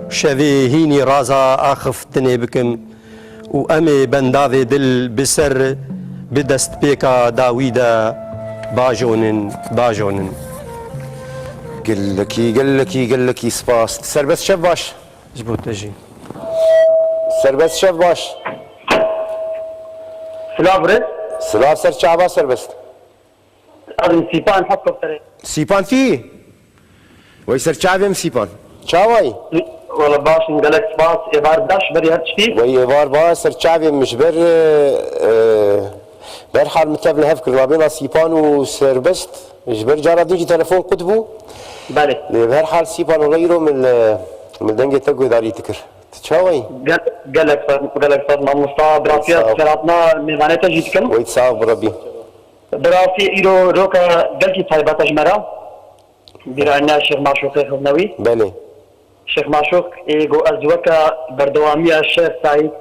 Şevê hînî raza axiftinê bikim. Û em ê bendavê dil bi ser bi destpêka dawî de bajonin, bajonin. Gelekî, gelekî, gelekî spas. Serbest şev baş. Ji bo te jî. Serbest şev baş. Silav re. Silav ser çava serbest. Ev Sîpan Heskopterê. Sîpan tî? Wey ser çavê min Sîpan. Çawayî? Wala baş in, gelek spas. Êvar baş, berî her tiştî. Wey êvar baş, ser çavê min ji ber, e, e, berhal min tev li hev kir, nabêna Sîpan û Serbest. Ji ber cara din jî telefon qut bû. Belê. Lê bi her hal Sîpan, wala îro min li, min dengê te guhdarî dikir. Tu çawayî? Gel-, gelek spas, gelek spas mamosta. Bi rastiya spas. Selahatina mêvanê te jî dikim. Wey sax bi Rebî. Bi rastî îro roka gelkî taybet e ji me re. Bîra ne Şêx Maşûqê Xiznewî. Belê. Şêx Maşûq ê got ez weke berdewamiya Şêx Seîd,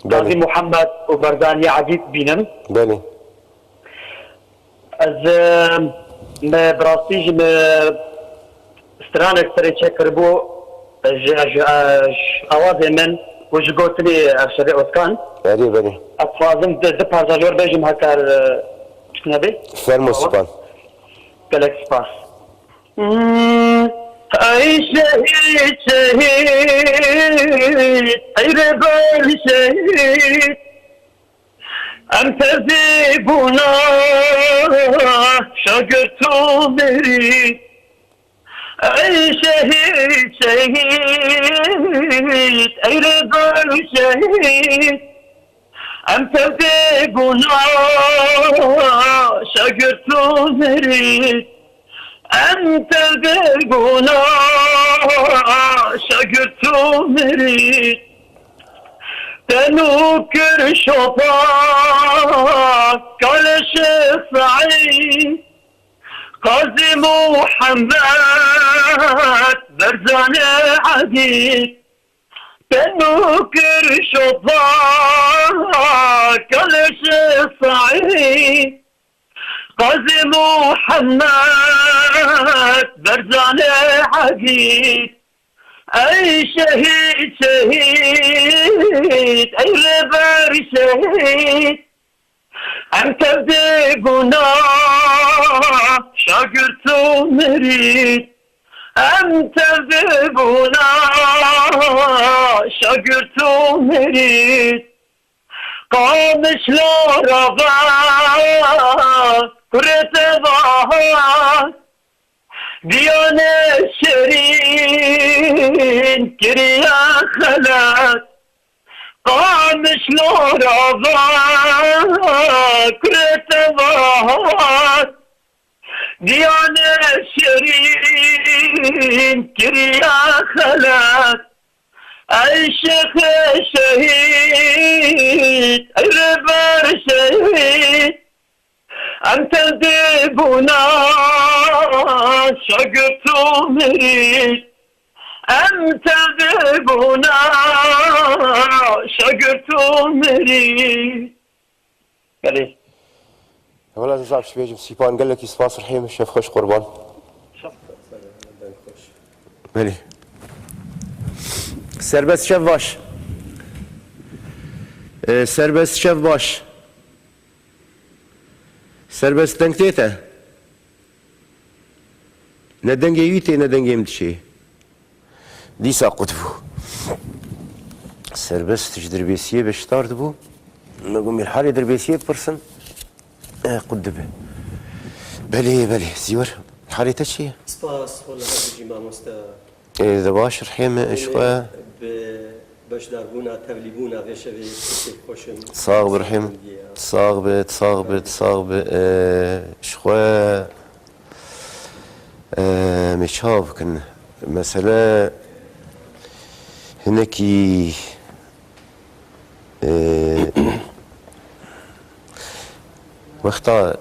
Belê. Qazî Muhammed û Berzanî Ezîz bînim. Belê. Ez, e, me bi rastî ji me stranek serê çek kiribû ji, ji, ji awazê min û ji gotinê Erşedê Ozkan. Erê, belê. Ez dixwazim di, di parça jor bêjim hekar, e, tişt nebe. Fermo Awa. Sîpan. Gelek spas. Hmm, ey şehîd, şehîd, ey rêber şehîd. Em tevdê bûna şagirt û mirî. Ey şehîd, şehîd, ey rêber şehîd. Em tevdê bûna şagirt û mirî. Em tevdê bûna şagirt û mirî. Te nû kir şopa kalê Şêx Seîd, Qazî Muhammed, Berzanê Ezîz. Te nû kir şopa kalê Şêx Seîd, Qazî Muhammed, Berzanê Ezîz. Ey şehîd, şehîd, ey rêber şehîd. Em tevdê bûna şagirt û mirîd. Em tevdê bûna şagirt û mirîd. Qamişlo rava kurê te va, Diyanê şêrîn kiriye xelet. Qamişlo rava kurê te va, Diyanê şêrîn kiriye xelet. Ey şêxê şehîd, ey rêber şehîd. Em tevdê bûna şagirt û mirîd. Em tevdê bûna şagirt û mirîd. Belê. Wela ez zaf ji bêjim Sîpan, gelekî spas Rihîm, şev xweş qurban. Belê. Serbest şev baş. Ee, serbest şev baş. Serbest deng tê te? Ne dengê wî tê, ne dengê min diçê. Dîsa qut bû. Serbest ji Dirbêsiyê beşdar dibû. Me got, Mîrhalê Dirbêsiyê bipirsin. E, qut dibe. Belê, belê. Zîwer, halê te çi ye? Spas, xwe li her bijî mamoste. Ê, de baş, Rihê me, ji xwe. Bi beşdarbûna, tevlîbûna vê şevê pir kêfxweş im. Sax bi, Rihê me. Sax bi, sax bi, sax bi. Ê, ji xwe, ê, em ê çawa bikin? Mesele hinekî Ee, wexta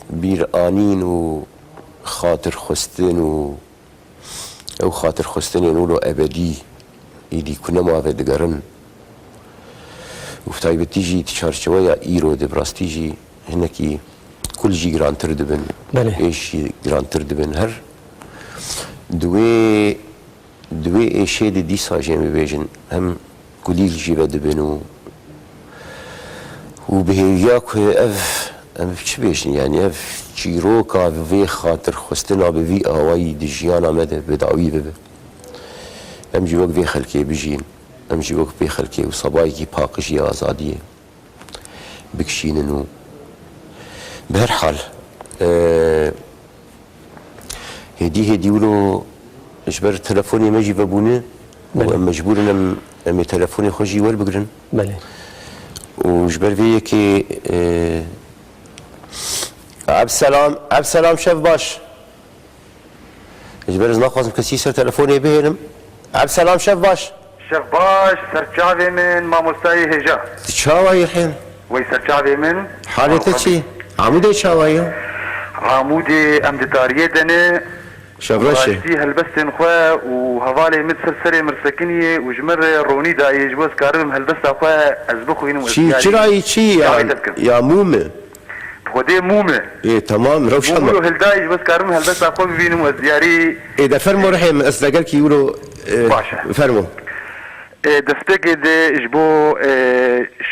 bîranîn û xatirxwestin û ew xatirxwestinên wilo ebedî êdî ku nema vedigerin û bi taybetî jî di çarçeweya îro de bi rastî jî hinekî kul jî girantir dibin, Belê. êş jî girantir dibin. Her di wê Di wê êşê de dîsa jî em bibêjin, em kulîl jî vedibin û, û bi hêviya ku ev, em çi bêjin, yanî ev çîroka vê xatirxwestina bi vî awayî di jiyana me de bi dawî bibe. Em jî wek vê xelkê bijîn, em jî wek vê xelkê û sebayekî paqij yê azadiyê bikişînin û bi her hal, e, hêdî hêdî wilo Ji ber telefonê me jî vebûne û Belê. em mecbûr in em, em ê telefonê xwe jî werbigirin. Belê. Û ji ber vê yekê, e, Ebselam, Ebselam şev baş. Ji ber ez naxwazim kesî ser telefonê bihêlim. Ebselam şev baş. Şev baş, serçavê min, mamostayê hêja. Tu çawa yî hên? Wey serçavê min. Halê te çi? Amûdê çawa ye? Amûdê em di tariyê de ne. Şevreş e. Rastî helbestên xwe û hevalê min ser serê min sekiniye û ji min re ronî dayê ji bo ez karibim helbesta xwe ez bixwînim û ez Çi, diyarî çirayî çi ya, dawetê bikim. Ya mûm e? Xwedê mûm e. Ê, tamam, rewşa Mûm me. Wilo hildayî ji bo ez karibim helbesta xwe bibînim û ez diyarî Ê, de fermo rihê min, ez legelkî wilo, e, Baş e. Fermo. E, destpêkê de ji bo, e,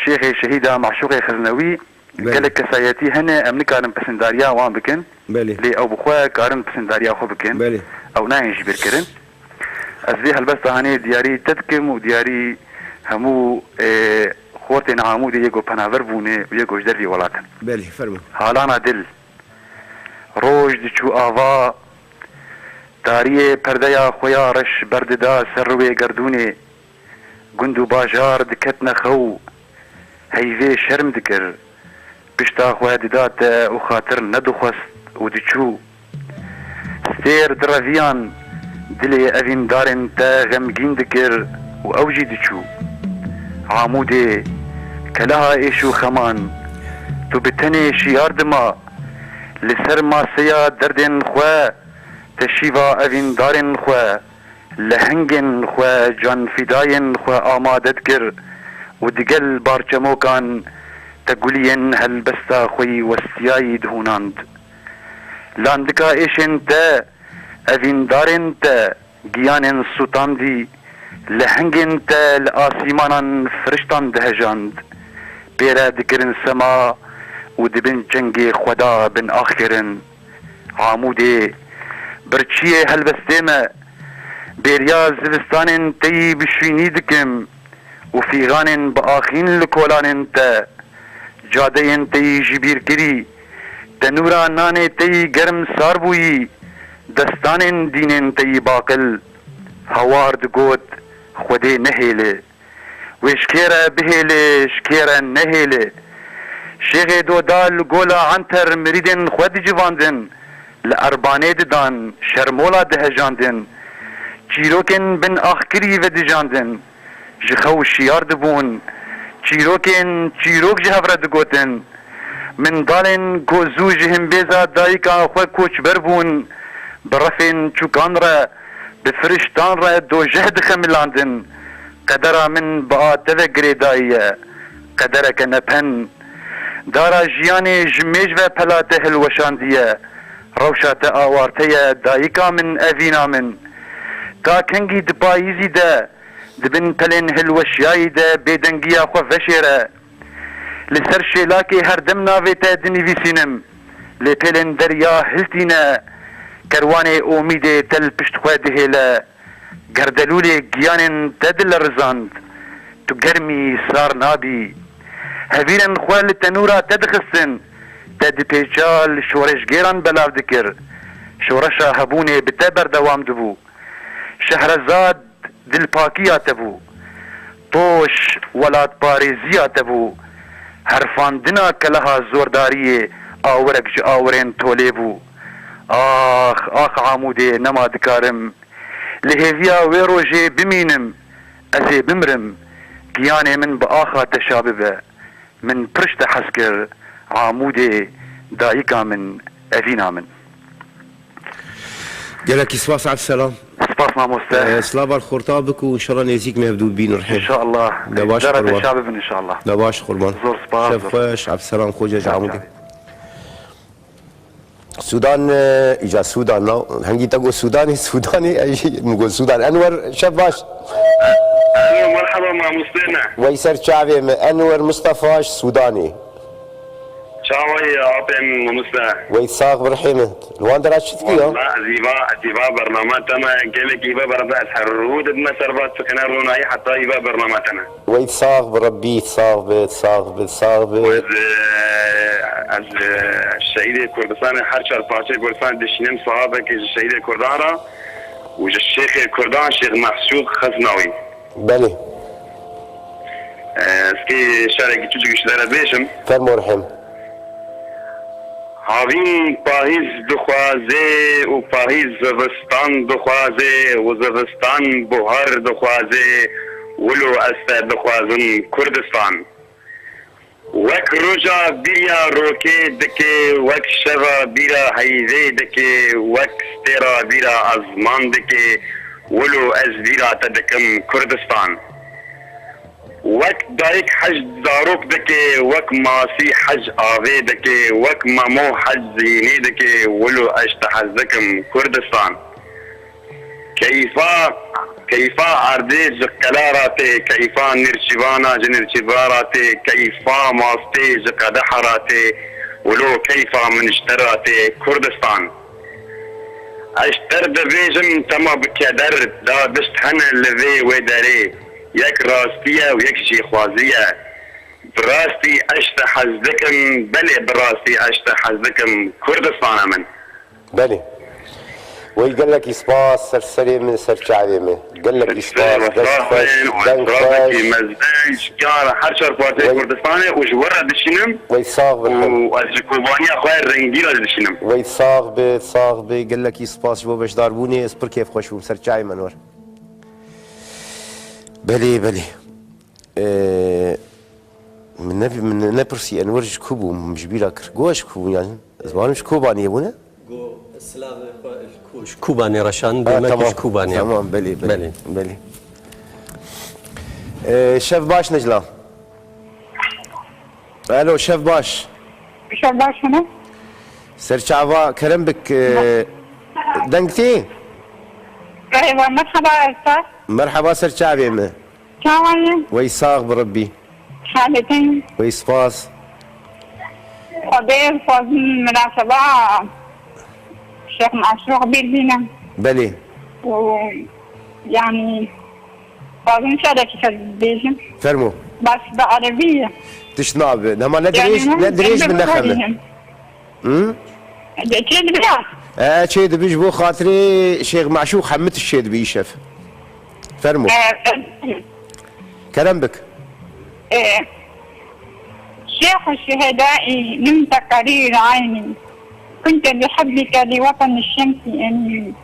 şêxê şehîda Maşûqê Xiznewî Belê. Gelek kesayetî hene, em nikarin pisindariya wan bikin. Belê. Lê ew bi xwe karin pisindariya xwe bikin. Belê. Ew nayên ji bîr kirin. Ez vê helbesta hanê diyarî te dikim û diyarî hemû, e, xortên Amûdê yê ku penaver bûne û yê ku ji dervî welat in. Belê, fermo. Halana dil. Roj diçû ava, tariyê perdeya xwe ya reş berdida ser rûyê gerdûnê. Gund û bajar diketine xew, heyvê şerm dikir. Pişta xwe dida te û xatir nedixwest û diçû. Stêr direviyan, dilê evîndarên te xemgîn dikir û ew jî diçû. Amûdê, keleha êş û xeman, tu bi tenê şiyar dima, li ser maseya derdên xwe, te şîva evîndarên xwe, lehengên xwe, canfîdayên xwe amade dikir û digel barçemokan te guliyên helbesta xwe yî westiyayî dihûnand. Landika êşên te, evîndarên te, giyanên sûtandî, lehengên te li asîmanan firiştan dihejand, pê re dikirin sema û di bin çengê xwe de bin ax kirin. Amûdê, birçiyê helbestê me, bêriya zivistanên te yî bi şûnî dikim û fîxanên bi axîn li kolanên te. Cadeyên te yî ji bîr kirî, tenûra nanê te yî germ sar bûyî, destanên dînên te yî baqil. Hawar digot, Xwedê nehêle. Wê ji kê re bihêle, ji kê re nehêle. Şêxê Doda li gola Anter mirîdên xwe dicivandin, li erbanê didan, şermola dihejandin. Çîrokên bin axkirî vedijandin. Ji xew şiyar dibûn. Çîrokên çîrok ji hev re digotin. Mindalên ku zû ji himbêza dayika xwe koçber bûn, bi refên çûkan re, bi firiştan re dojeh dixemilandin. Qedera min bi a te ve girêdayî ye. Qedereke nepen. Dara jiyanê ji mêj ve pela te hilweşandiye. Rewşa te awarte ye, dayika min, evîna min. Ta kengî di payîzî de, di bin pelên hilweşiyayî de bêdengiya xwe veşêre. Li ser şêlakê her dem navê te dinivîsînim. Lê pêlên derya hiltîne, kerwanê omîdê te li pişt xwe dihêle. Gerdelûlê giyanên te dilerizand, tu germî sar nabî. Hevîrên xwe li tenûra te dixistin, te dipêça li şoreşgêran belav dikir. Şoreşa hebûnê bi te berdewam dibû. Şehrezad dilpakiya te bû. Toş welatparêziya te bû. Herfandina keleha zordariyê awirek ji awirên tolê bû. Ax, ax Amûdê, nema dikarim. Li hêviya wê rojê bimînim, ez ê bimrim, giyanê min bi axa te şa bibe. Min pir ji te hez kir, Amûdê, dayika min, evîna min. Gelekî spas, Ebselam. Spas mamoste. Ee, silav bar xorta bik û înşallah nêzîk me hevdû bîn rihê. Înşallah. De baş, qurban. Te şa bibin înşallah. De baş, qurban. Zor spas, Şev zor. Xweş, Ebselam Xoca ji Amûdê. Sudan, e, îca Sudan, na, hengî te got Sudanê, Sudanê, ez jî min got Sudan. Enwer, şev baş. Alo, merhaba, mamoste ne? Wey ser çavê min, Enwer Mustafa ji Sudanê. Çawa ye, apên mamoste? Wey sax bi rihê min. Li wan dera çi dikî ya? Walla, ez îva, ez îva bernama te me, gelek îva bernama, ez her rû dibime serbaz, çiqîne rûnayî, heta îva bernama te me. Wey sax bi Rebbî, sax bi, sax bi, sax bi. Ez, e, ez, e, şehîdê Kurdistanê, her çar parçeyê Kurdistanê dişînim, sahabekê ji şehîdê Kurdan re. û ji Şêxê Kurdan Şêx Mehsûd Xeznawî. Belê. Ez kê şarekî çûçik ji te re bêjim. Fermo Rihîm. Havîn pahîz dixwaze û pahîz zivistan dixwaze û zivistan buhar dixwaze, wilo ez te dixwazim Kurdistan. Wek roja bîra rokê dike, wek şeva bîra heyvê dike, wek stêra bîra ezman dike, wilo ez bîra te dikim Kurdistan. Wek dayik hej zarok dike, wek masî hej avê dike, wek memo hej zînê dike, wilo ez te hez dikim Kurdistan. Keyfa, keyfa erdê ji qelara tê, keyfa nêrçîvana ji nêrçîvara tê, keyfa mastê ji qedeha ra tê, wilo keyfa min ji te ra tê Kurdistan. Ez ji te re dibêjim, tema bi keder, da dişt hene li vê wê derê. Yek rastî ye û yek jêxwazî ye. Bi rastî ez ji te hez dikim, belê bi rastî ez ji te hez dikim, Kurdistana min. Belê. Wey gelekî spas, ser serê min, ser çavê min. Gelekî spas, dest xweş, deng xweş. Mezin ji kar her çar partiyê Kurdistanê û ji we re dişînim. Wey sax bin. Û ez ji Kobaniya xwe rengî re dişînim. Wey sax bi, sax bi. Gelekî spas ji bo beşdarbûnê. Ez pir kêfxweş bûm. Ser çavê min wer. Belê, belê. Ee, min ne, min nepirsî Enwer ji ku bû, min ji bîra kir. Go ez ji ku bûm yani? Ez barim ji Kobaniyê bûne. Go silavê xwe ji ku-, ji Kobanê reşan, Ha, demek tamam. ji Kobanê. Tamam, belê, belê, Belê. belê. Ee, şev baş Necla. Alo, şev baş. Şev baş hene? Serçava kerem bik, ee, deng tê? Eywa, merhaba Ersa. Merhaba serçavê mi. Çawa ye? Wey sax bi Rebbî. Halê te ye? Wey spas. Xwedê dixwazim minaseba Şêx Meşûq bîr bînim. Belê. Û, yanî, dixwazim şerekî te bêjim. Fermo. Bes bi erebî ye. Tişt nabe. Nema ne Yanî dirêj, min ne dirêj bi ne xeme. Hı? De çê dibe ya? E, çê dibe ji bo xatirê Şêx Meşûq hemî tişt çê dibe îşev. Fermo. E, e, Kerem bik. E, شيخ الشهداء نمت قرير عيني، كنت بحبك لوطن الشمس أمين،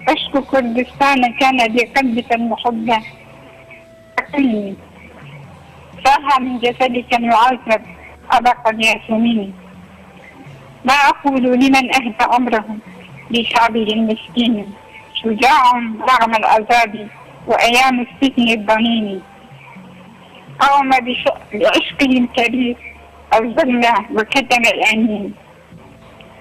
عشق كردستان كان لقلبك المحبة. أقلني. فاح من جسدك المعذب أبق الياسمين. ما أقول لمن أهدى عمره لشعبه المسكين، شجاع رغم العذاب وأيام السجن الضنين. قاوم بش-، بعشقه الكبير الظلم وكتم الأنين.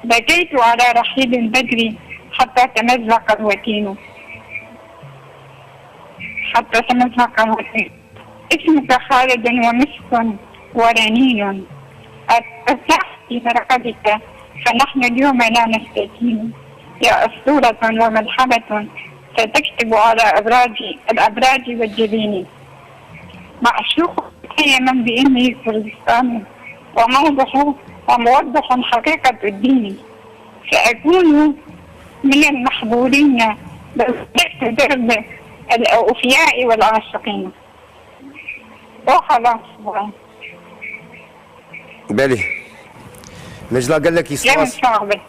بكيت على رحيل البدر حتى تمزق الوتين، حتى تمزق الوتين. اسمك خالد ومسك ورنين، ارتاح في مرقدك، فنحن اليوم لا نستكين. يا أسطورة وملحمة ستكتب على أبراج الأبراج والجبين. معشوق متيم بأني كردستاني، وموضح وموضح حقيقة الدين. سأكون من المحظوظين لو سلكت درب الأوفياء والعاشقين. وخلاص. Belê. Necla gelekî Yemin spas. Sağ olun.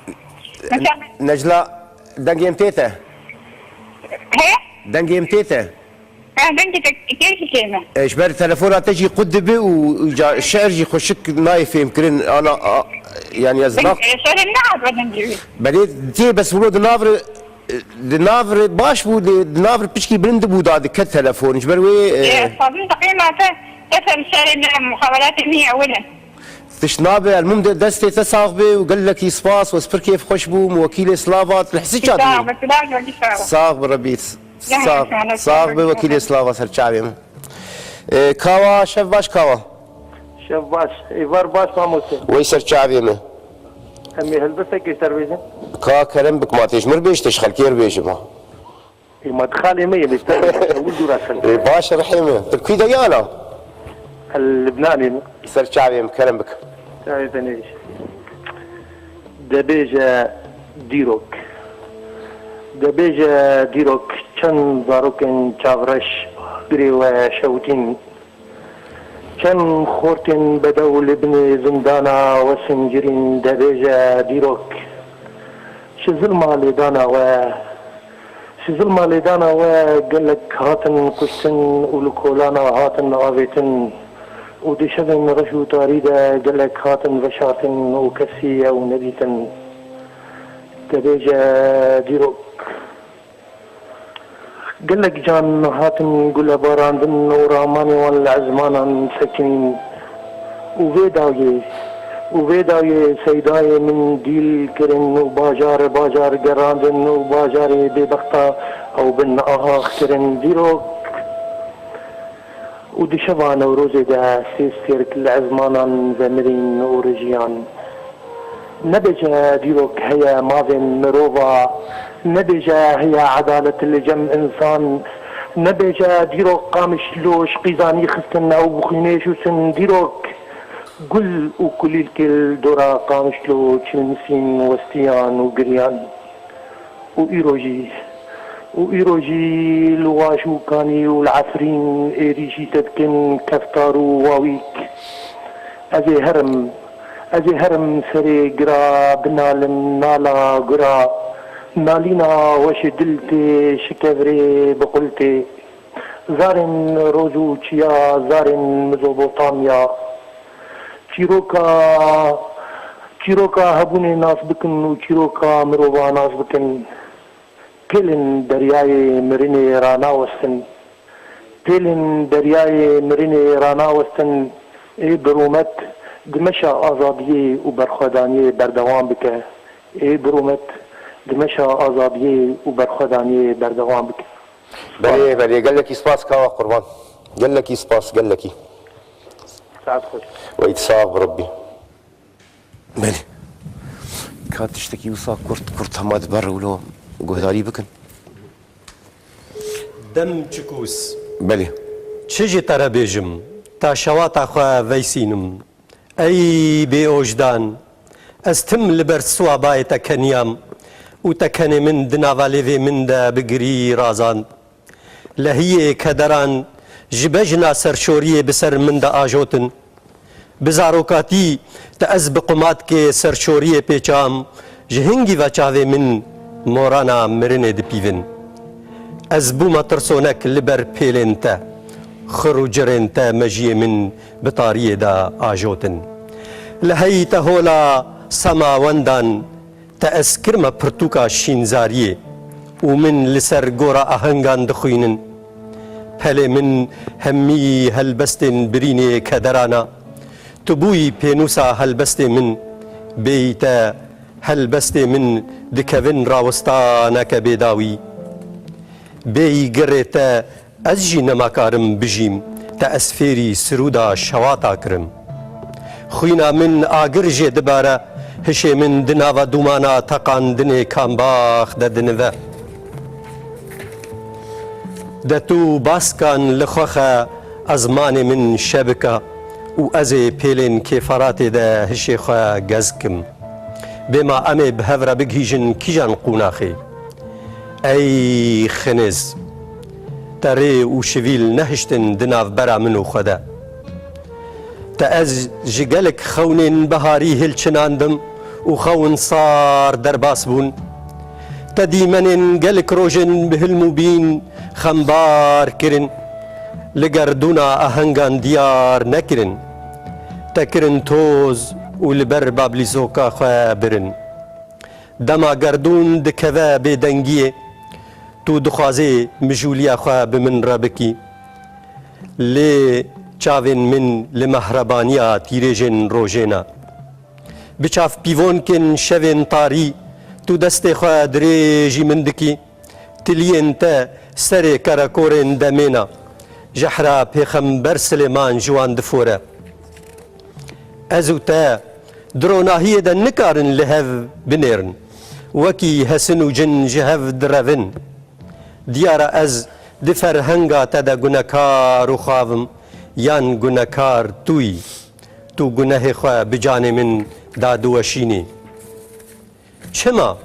Necla dengê em tê te. He? Dengê em tê te. Ha, dengê te kêşî kême. E, ji ber telefona te jî qut dibe û, û ca şi'r jî xweşik nayê fêhmkirin. Ana, a, yani ez Deng, nak- e, şi'rê ne hat dengê wî? Belê tê bes wilo di nav re, e, di nav re baş bû, di, di nav re piçkî bilind bû da diket telefon. Ji ber wê, e, E, fazil deqê ma te, te ser şi'rê me muhawelatê min ewil e. Tişt nabe, elmûm de destê te sax be û gelekî spas û ez pir kêfxweş bûm. Wekîlê slava, tu li Hisiça Sağ dimî? Ol, sağ ol, sağ ol. Sax bi Rebî. Sax, sax be wekîlê slava ser çavê min. E, Kawa, şev baş Kawa. Şev baş. Êvar baş mamoste. Wey ser çavê min. Em ê helbestekê ser bêjin. Ka kerem bik ma tê ji mir bêj tê ji xelkê re bêjim ha. Ê ma di xalê me yê lê ser bêjin. Ew dûra ser. E, baş rihê min. Tu kî de yana? El Libnanê min. Ser çavê min kerem bik. Çavê te nêj. Debêje dîrok. Dibêje dîrok çend zarokên çavreş girê we şewitîn. Çend xortên bedew li binê zindana we sincirîn. Dibêje dîrok ji zilma lêdana we, ji zilma lêdana we gelek hatin kuştin û li kolana hatin avêtin û di şevên reş û tarî de gelek hatin veşartin û kesî ew nedîtin. Dibêje dîrok. Gelek can hatin gulebarandin û ramanê wan li ezmanan sekinîn. Û vê dawiyê, û vê dawiyê seydayê min dîl kirin û bajar bajar gerandin û bajarê bêbexta ew bin ahax kirin. Dîrok. Û di şeva Newrozê de sê stêrk li ezmanan vemirîn û rijiyan. Nebêje dîrok heye mavên mirova, nebêje heye edalet li cem însan, nebêje dîrok Qamişlo ji qîzanî xistin ew bi xwînê şûştin. Dîrok gul û kulîlkê li dora Qamişlo çilmisîn, westiyan û giriyan. Û îro jî, û îro jî li Waş û Kanî û li Efrîn êrîşî te dikin keftar û wawîk. Ez ê herim, ez ê herim serê gira binalim nala gura, nalîna weşê dil tê şikevrê biqul tê. Zarên roz û çiya, zarên Mezopotamya. Çîroka, çîroka hebûnê nas bikin û çîroka mirova nas bikin. Pêlên deryayê mirinê ranawestin. Pêlên deryayê mirinê ranawestin. Ê birûmet, di meşa azadiyê û berxwedaniyê berdewam bike. Ê birûmet, di meşa azadiyê û berxwedaniyê berdewam bike. Belê, belê. Gelekî spas, kawa Qurban. Gelekî spas, gelekî. Saet xweş. Weyt sax bi Rebbî. Belê. Ka tiştekî wisa kurt, kurt hema di ber wilo guhdarî bikin. Dem çikûs. Belê. Çi ji te re bêjim, ta şewata xwe veysînim. Ey bêojdan, ez tim li ber siwabayê te keniyam û te kenê min di nava lêvê min de bi girî razand. Lehiyê kederan ji bejna serşoriyê bi ser min de ajotin. Bi zarokatî te ez bi qumatkê serşoriyê pêçam, ji hingî ve çavê min morana mirinê dipîvin. Ez bûme tirsonek li ber pêlên te, xir û cirên te mejiyê min bi tariyê de ajotin. Li hey te hola sema wendan, te ez kirme pirtûka şînzariyê û min li ser gora ahengan dixwînin. Pelê min hemî helbestên birînê kederana. Tu bûyî pênûsa helbestê min, bêyî te helbestê min dikevin rawistaneke bêdawî. Bêyî girê te ez jî nema karim bijîm, te ez fêrî sirûda şewata kirim. Xwîna min agir jê dibare, hişê min di nava dûmana teqandinê kambax de dinive. De tu baskan li xwe xe, ezmanê min şe bika û ez ê pêlên kêferatê de hişê xwe gez kim. Bêma em ê bi hev re bigihîjin kîjan qûnaxê? Ey xinêz! Te rê û şivîl nehiştin di navbera min û xwe de. Te ez ji gelek xewnên biharî hilçinandim û xewn sar derbas bûn. Te dîmenên gelek rojên bi hilm û bîn xembar kirin, li gerdûna ahengan diyar nekirin. Te kirin toz û li ber bablîzoka xwe birin. Dema gerdûn dikeve bêdengiyê, tu dixwazê mijûliya xwe bi min re bikî. Lê çavên min li mehrebaniya tîrêjên rojê ne. Bi çavpîvonkên şevên tarî, tu destê xwe dirêjî min dikî. Tiliyên te serê kerekorên demê ne. Jehra Pêxember Silêman ji wan difore. Ez û te di ronahiyê de nikarin li hev binêrin. Wekî hesin û cin ji hev direvin. Diyar e ez di ferhenga te de gunekar û xav im, yan gunekar tu yî. Tu gunehê xwe bi canê min dadiweşînî. Çima?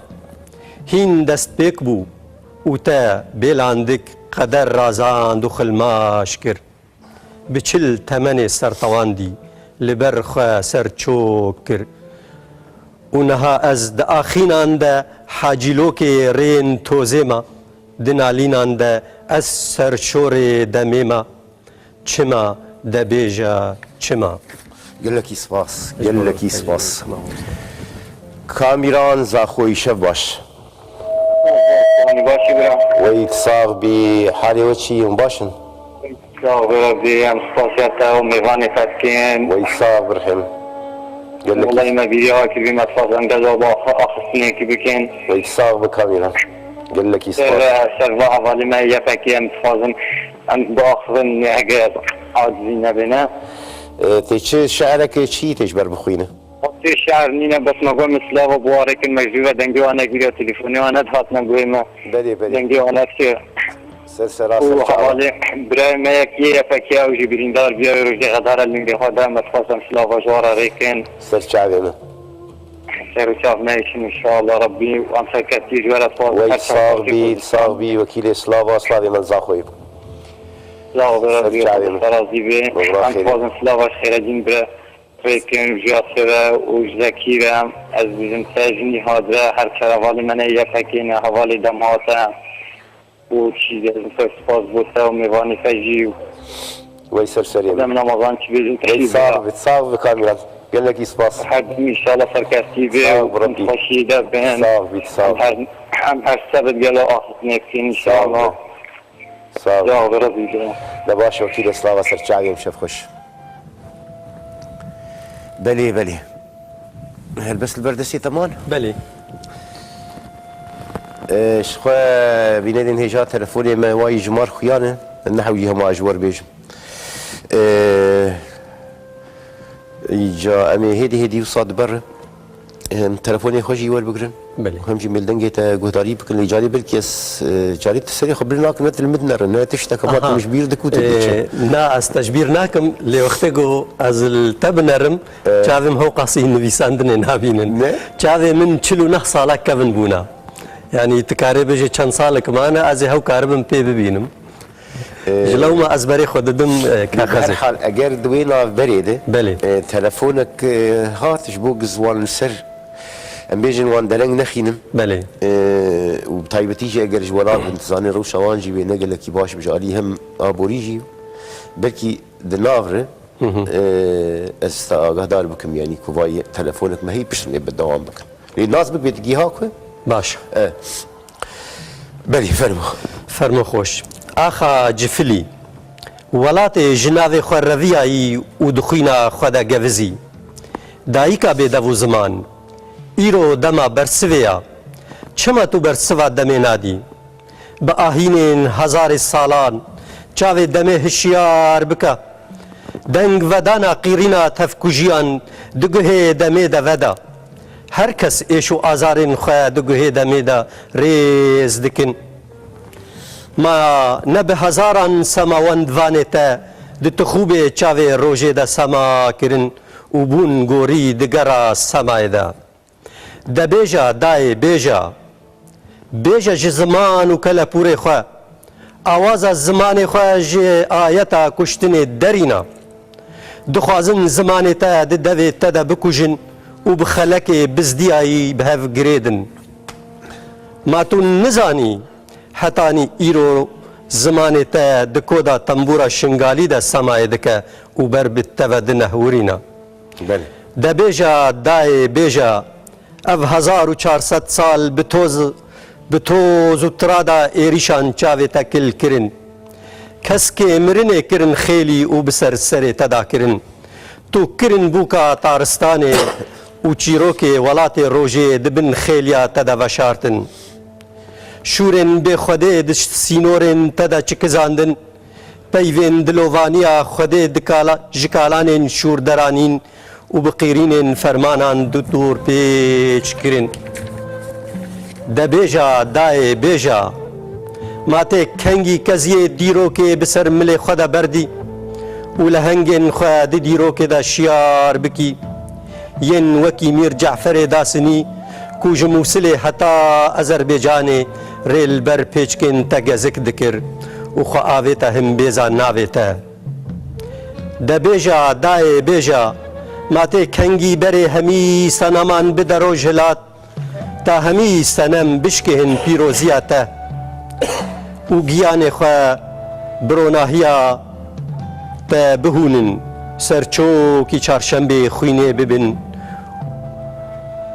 Hîn destpêk bû. Û te bêlandik qeder razand û xilmaş kir. Bi çil temenê sertewandî li ber xwe ser çok kir. Û niha ez di axînan de hacîlokê rên tozê me, di nalînan de ez serşorê demê me. Çima de bêje çima? Gelekî spas, gelekî spas. Kamîran Zaxoyî, şev baş. Sağ ol, baş bira. Wey sax bî, halê we çi ye, hûn baş in? Sağ ol, bira, em spasiya te û mêvanê te dikin. Wey sax birhim. Gelekî Wallahî me bîriya kir, bî me dixwazin gelo bi axistinekî bikin. Wey sax bi Kamîran. Gelekî spas. Ser, ser va hevalê me Y P G em dixwazin. Em biaxivin, eger acizî nebêne. E, tê çi şe'reke çi tê ji ber bixwîne? Tê şe'r nîne, bes me got min silava bi warê kin, me ji we dengê wan negiriya, telefonê wan nedihatine guhê me. Belê, belê. Dengê wan nedihatine. Ser sera, ser çava. Û hevalê birayê me yek yê Y P G ew jî birîndar bûye, rojê xedara lingê xwe de, me dixwazim silava ji wan re rêkin. Ser çavê min. Ser û çav me yêşin, inşallah Rabbî. Em serkeftî ji we re dixwazin. Wey sax bî, sax bî, wekîlê silava, silavê min Zaxoyê. Sağ ol, Rabbî, xwe razî be. Em dixwazin silava ji Xêredîn bire rêkin, ji Yasê re û ji Zekî re. Ez dibêjim te ji nîha re her çar hevalê me ne Y P G ne, hevalê dem hate. û çî de spas bo te û mêvanê te jî. Wey ser serê min. Dem Ramazan çi bêjin, Wey sax bit, sax bit Kamîran. Gelekî spas. Her dem inşallah serkeftî be û xweşî de bin. Sax bit, sax bit. Em her, em her sebit gelo axiftinê bikin inşallah. Sax bit. Sax bit. Sağ ol, Rabbî. Ne baş wekîlê silava ser çavê min, şev xweş. Belê, belê. Helbest li ber destê te man? Belê. E, ji xwe bînerên hêja telefonê me wayî ji mar xuyan e. Nehewî hema ji we re bêjim. E, îca em ê hêdî hêdî wisa di ber, em telefonê xwe jî werbigirin. Belê. Hem jî mêldengê te guhdarî bikin. Lê carî belkî ez, e, carî tu serê xwe bilî nakin, ne tu li min dinerin, ne tiştek hema tu ji bîr dikû tu diçe. E, na, ez te ji bîr nakim, lê wextê ku ez li te binerim, E. Çavê min hewqasî nivîsandinê nabînin. Ne? Çavê min çil û neh sala kevin bûna. Yanî tu karê bêjê çend salek mane, ez ê hew karibim pê bibînim. E. Ji lewma ez berê xwe didim, e, kaxezê. Her hal, eger di wê navberê de, Belê. e, telefonek, e, hat ji bo gizwan li ser, em bêjin wan dereng nexînin. Belê. E, û bi taybetî jî eger ji welat bin, tu zanî rewşa wan jî wê ne gelekî baş bi ji alî hem aborî jî. Belkî di nav re, Hı hı. e, ez te agahdar bikim, yanî ku vay telefonek me heyî pişt lê berdewam bikin. Lê nas bik bê digîha ku? Baş. E. Belê, fermo. Fermo xweş. Axa Cifilî, welatê ji navê xwe reviyayî û di xwîna xwe de gevizî. Dayika bê dev û ziman, îro dema bersivê ya. Çima tu bersiva demê nadî? Bi ahînên hezarê salan çavê demê hişyar bike. Deng vedana qîrîna tevkujiyan di guhê demê de veda. Her kes êş û azarên xwe di guhê demê de rêz dikin. Ma ne bi hezaran sema wendivanê te di tixûbê çavê rojê de sema kirin û bûn gorî di gera semayê de. De bêja dayê bêja, bêje ji ziman û kelepûrê xwe, awaza zimanê xwe ji ayeta kuştinê derîna. Dixwazin zimanê te di devê te de bikujin û bi xelekê bizdiyayî bi hev girêdin. Ma tu nizanî Hetanî îro zimanê te di koda tembûra Şingalî de semayê dike û ber bi te ve dinehwirîne. Belê. De bêja dayê bêja, ev hezar û çar sed sal bi toz, bi toz û tirada êrîşan çavê te kil kirin. Keskê mirinê kirin xêlî û bi ser serê te da kirin. Tu kirin bûka taristanê û çîrokê welatê rojê di bin xêliya te de veşartin. Şûrên bêxwedê di sînorên te de çikizandin, peyvên dilovaniya Xwedê di kala-, ji kalanên şûr deranîn û bi qîrînên fermanan du dûr pêç kirin. De bêja dayê bêja, ma tê kengî keziyê dîrokê bi ser milê xwe de berdî û lehengên xwe di dîrokê de şiyar bikî, yên wekî Mîr Ceferê Dasinî ku ji Mûsilê heta Ezerbêcanê Rê li ber pêçkên te gezik dikir û xwe avête himbêza navê te. De bêja, dayê bêja, ma tê kengî berê hemî seneman bide rojhilat, ta hemî senem bişkêhin pîroziya te û giyanê xwe bi ronahiya te bihûnin, ser çokî çarşembê xwînê bibin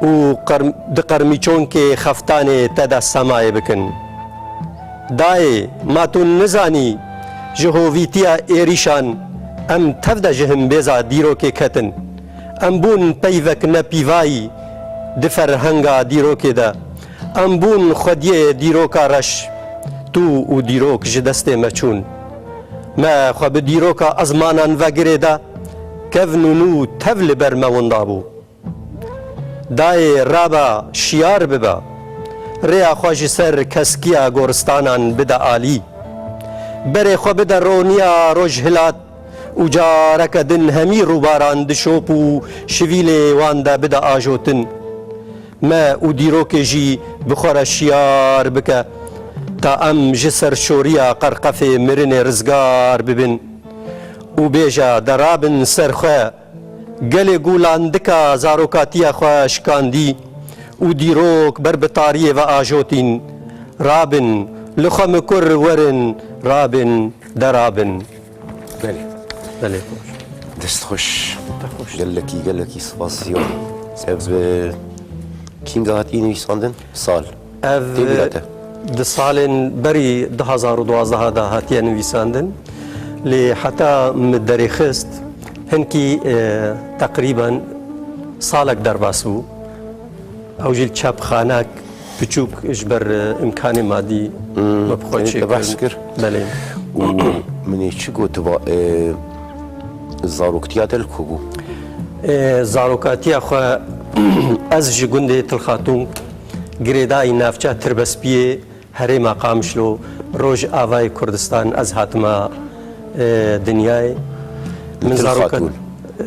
û qerm-, di qermîçonkê xeftanê te de semayê bikin. Dayê, ma tu nizanî, ji hovîtiya êrîşan em tev de ji himbêza dîrokê ketin. Em bûn peyvek nepîvayî di ferhenga dîrokê de. Em bûn xwediyê dîroka reş. Tu û dîrok ji destê me çûn. Me xwe bi dîroka ezmanan ve girêda, kevn û nû tev li ber me winda bû. Dayê rabe, şiyar bibe. Rêya xwe ji ser keskiya goristanan bide alî. Berê xwe bide roniya rojhilat û careke din hemî rûbaran di şop û şivîlê wan de bide ajotin. Me û dîrokê jî bi xwe re şiyar bike, ta em ji serşoriya qerqefê mirinê rizgar bibin û bêje de rabin ser xwe. Gelê gulandika zarokatiya xwe şikandî û dîrok ber bi tariyê ve ajotîn. Rabin, li xwe mikur werin, rabin, derabin. Belê. Belê. Dest xweş. Te xweş. Gelekî, gelekî spas ziyan. Ev, e, kînga hatî nivîsandin? Sal. Ev Tê bîra te? Di salên berî du hazar û duwazdeh de hatiye nivîsandin. Lê heta min derêxist, hinkî, e, teqrîben salek derbas bû. Ew jî li çapxanek piçûk ji ber, e, imkanê madî Hmm, me bi xwe tenê te çêkirin. Behs kir. Belê. Û min ê çi gotiba, e, zaroktiya te li ku bû? E, zarokatiya xwe ez ji gundê Tilxatûn girêdayî navça Tirbespiyê, herêma Qamişlo, Rojavayê Kurdistan ez hatime, e, dinyayê. Min Til zarokat-, Xatûn.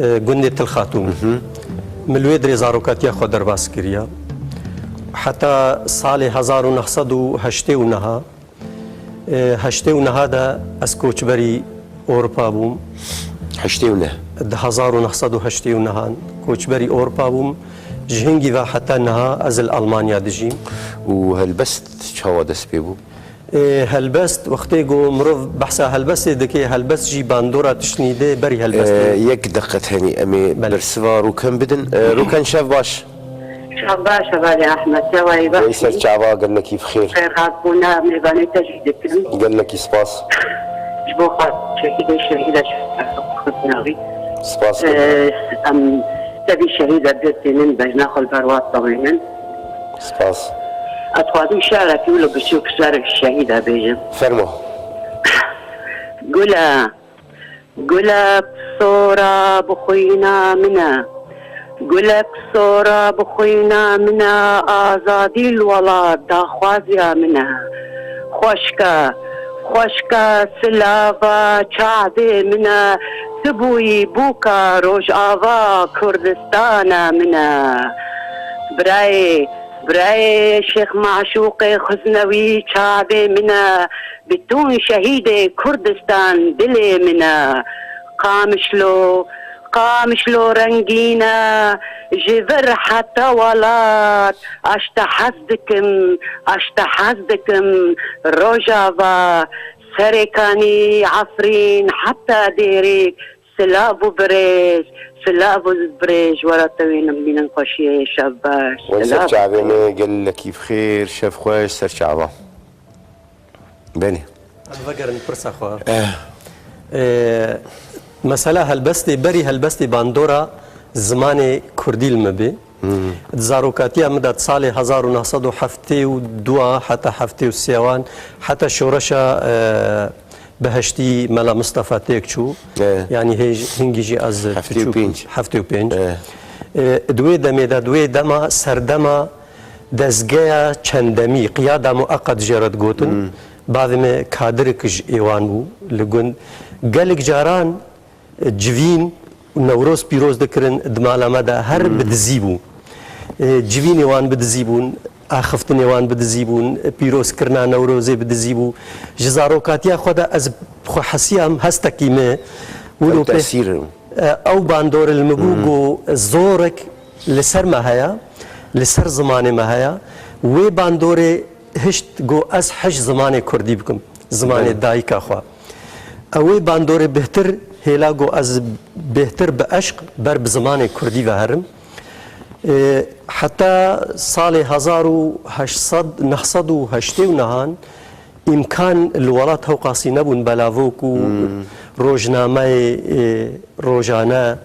E, gundê Til Xatûn. Min li wê dirê zarokatiya xwe derbas kiriye. Heta salê hezar û neh sed û heştê û neha, e, heştê û neha de ez koçberî Ewropa bûm. Heştê û neh? Di hezar û neh sed û heştê û nehan koçberî Ewropa bûm. Ji hingî ve heta niha ez li Almanya dijîm. Û helbest çawa dest pê bû? Ê, helbest, wextê ku mirov behsa helbestê dike, helbest jî bandora tiştnî dê berî helbestê. Ê, yek deqe tenî em ê Belê. bersiva Rûken bidin. Ê, Rûken, şev baş. Şev baş, hevalê Ehmed, şevayî baş. Ey ser çava, gelekî bi xêr. Xêr hatbûna, mêvanê te jî dikim. Gelekî spas. Ji bo xwe şehîdê şehîda şehîda. Spas. Ê, em tevî şehîda girtînin, bejna xwe li ber wan tewînin. Spas. Ez dixwazim şi'rekî wilo biçûk ser şehîda bêjim. Fermo. Gule, gule sora bi xwîna min e. Gule sora bi xwîna min e, azadî li welat daxwaziya min e. Xweşke, xweşke silava çavê min e, tu bûyî bûka Rojava Kurdistana min e. Birayê, birayê Şêx Maşûqê Xiznewî çavê min e, bitûn şehîdê Kurdistan dilê min e. Qamişlo, Qamişlo rengîn e, ji vir heta welat, ez te hez dikim, ez te hez dikim, Rojava, Serêkanî, Efrîn, heta Dêrîk, silav û birêz, silav û birêz, were tewînim bînin xweşiyê, şev baş, Wê ser silav. çavê me, gelekî bi xêr, şev xweş, ser çava. Belê. Em vegerin pirsa xwe. Eh. Ê, mesela helbestê, berî helbestê bandora zimanê kurdî li me bê. Hmm. Di zarokatiya min de di salê hezar û neh sed û heftê û dua heta heftê û sê wan, heta şoreşa, e, Beheştî Mela Mistefa têk çû. E. Yanî hê-, hingî jî ez Heftê û pênc. piçûk, heftê û pênc. E. E, di wê demê de, di wê dema serdema dezgeya çendemî, qiyada mueqet jê re digotin, Hmm. bavê me Kadirek ji êwan bû li gund. Gelek caran, e, civîn û Newroz pîroz dikirin di mala me de, her Hmm. bi dizî bû. E, civînê wan bi dizî bûn. axiftinê wan bi dizî bûn, pîrozkirina Newrozê bi dizî bû. Ji zarokatiya xwe de ez xwe hesiyam hestekî me. Wilo pê, tesîr e. Ew bandor li min bû, hmm, ku zorek li ser me heye, li ser zimanê me heye. Wê bandorê hişt ku ez hij zimanê kurdî bikim, zimanê, belê, dayika xwe. Ew ê bandorê bêhtir hêla ku ez bêhtir bi eşq ber bi zimanê kurdî ve herim. Ê, heta salê hezar û heşt sed, neh sed û heştê û nehan îmkan li welat hewqasî nebûn belavok û, hmm, rojnameyê, ê, rojane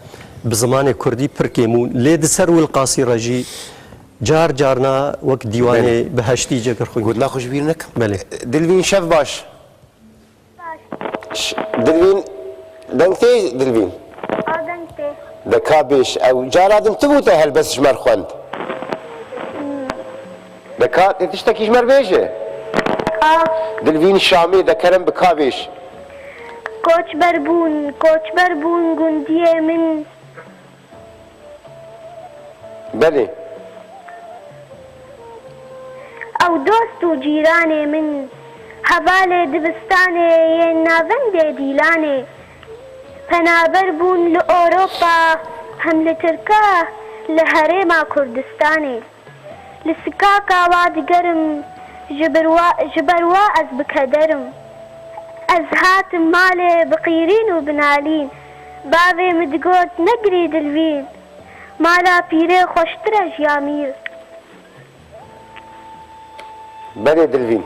bi zimanê kurdî pir kêm bûn. Lê di ser Wilqasî re jî car carna wek dîwanê, belê, Biheştî Cegerxwîn. Gotina xwe ji bîr nekim. Belê. Dilvîn, şev baş. Baş. Ş-, Dilvîn, deng tê Dilvîn? A, deng tê. De ka bêş, ew cara din tu bû te helbest ji me re xwend? Hmm. De ka tê tiştekî ji me re bêje? A. Dilvîn Şamê, de kerem bi ka bêş. Koçber bûn, koçber bûn gundiyê min. Belê. Ew dost û cîranê min, hevalê dibistanê yên navendê Dîlanê. Penaber bûn li Ewropa, hem li Tirka, li herêma Kurdistanê. Li sikaka wa digerim, ji ber wa, ji ber wa ez bi keder im. Ez hatim malê bi qîrîn û bi nalîn. Bavê min digot, negirî Dilvîn, mala pîrê xweştir e ji ya mîr. Belê Dilvîn.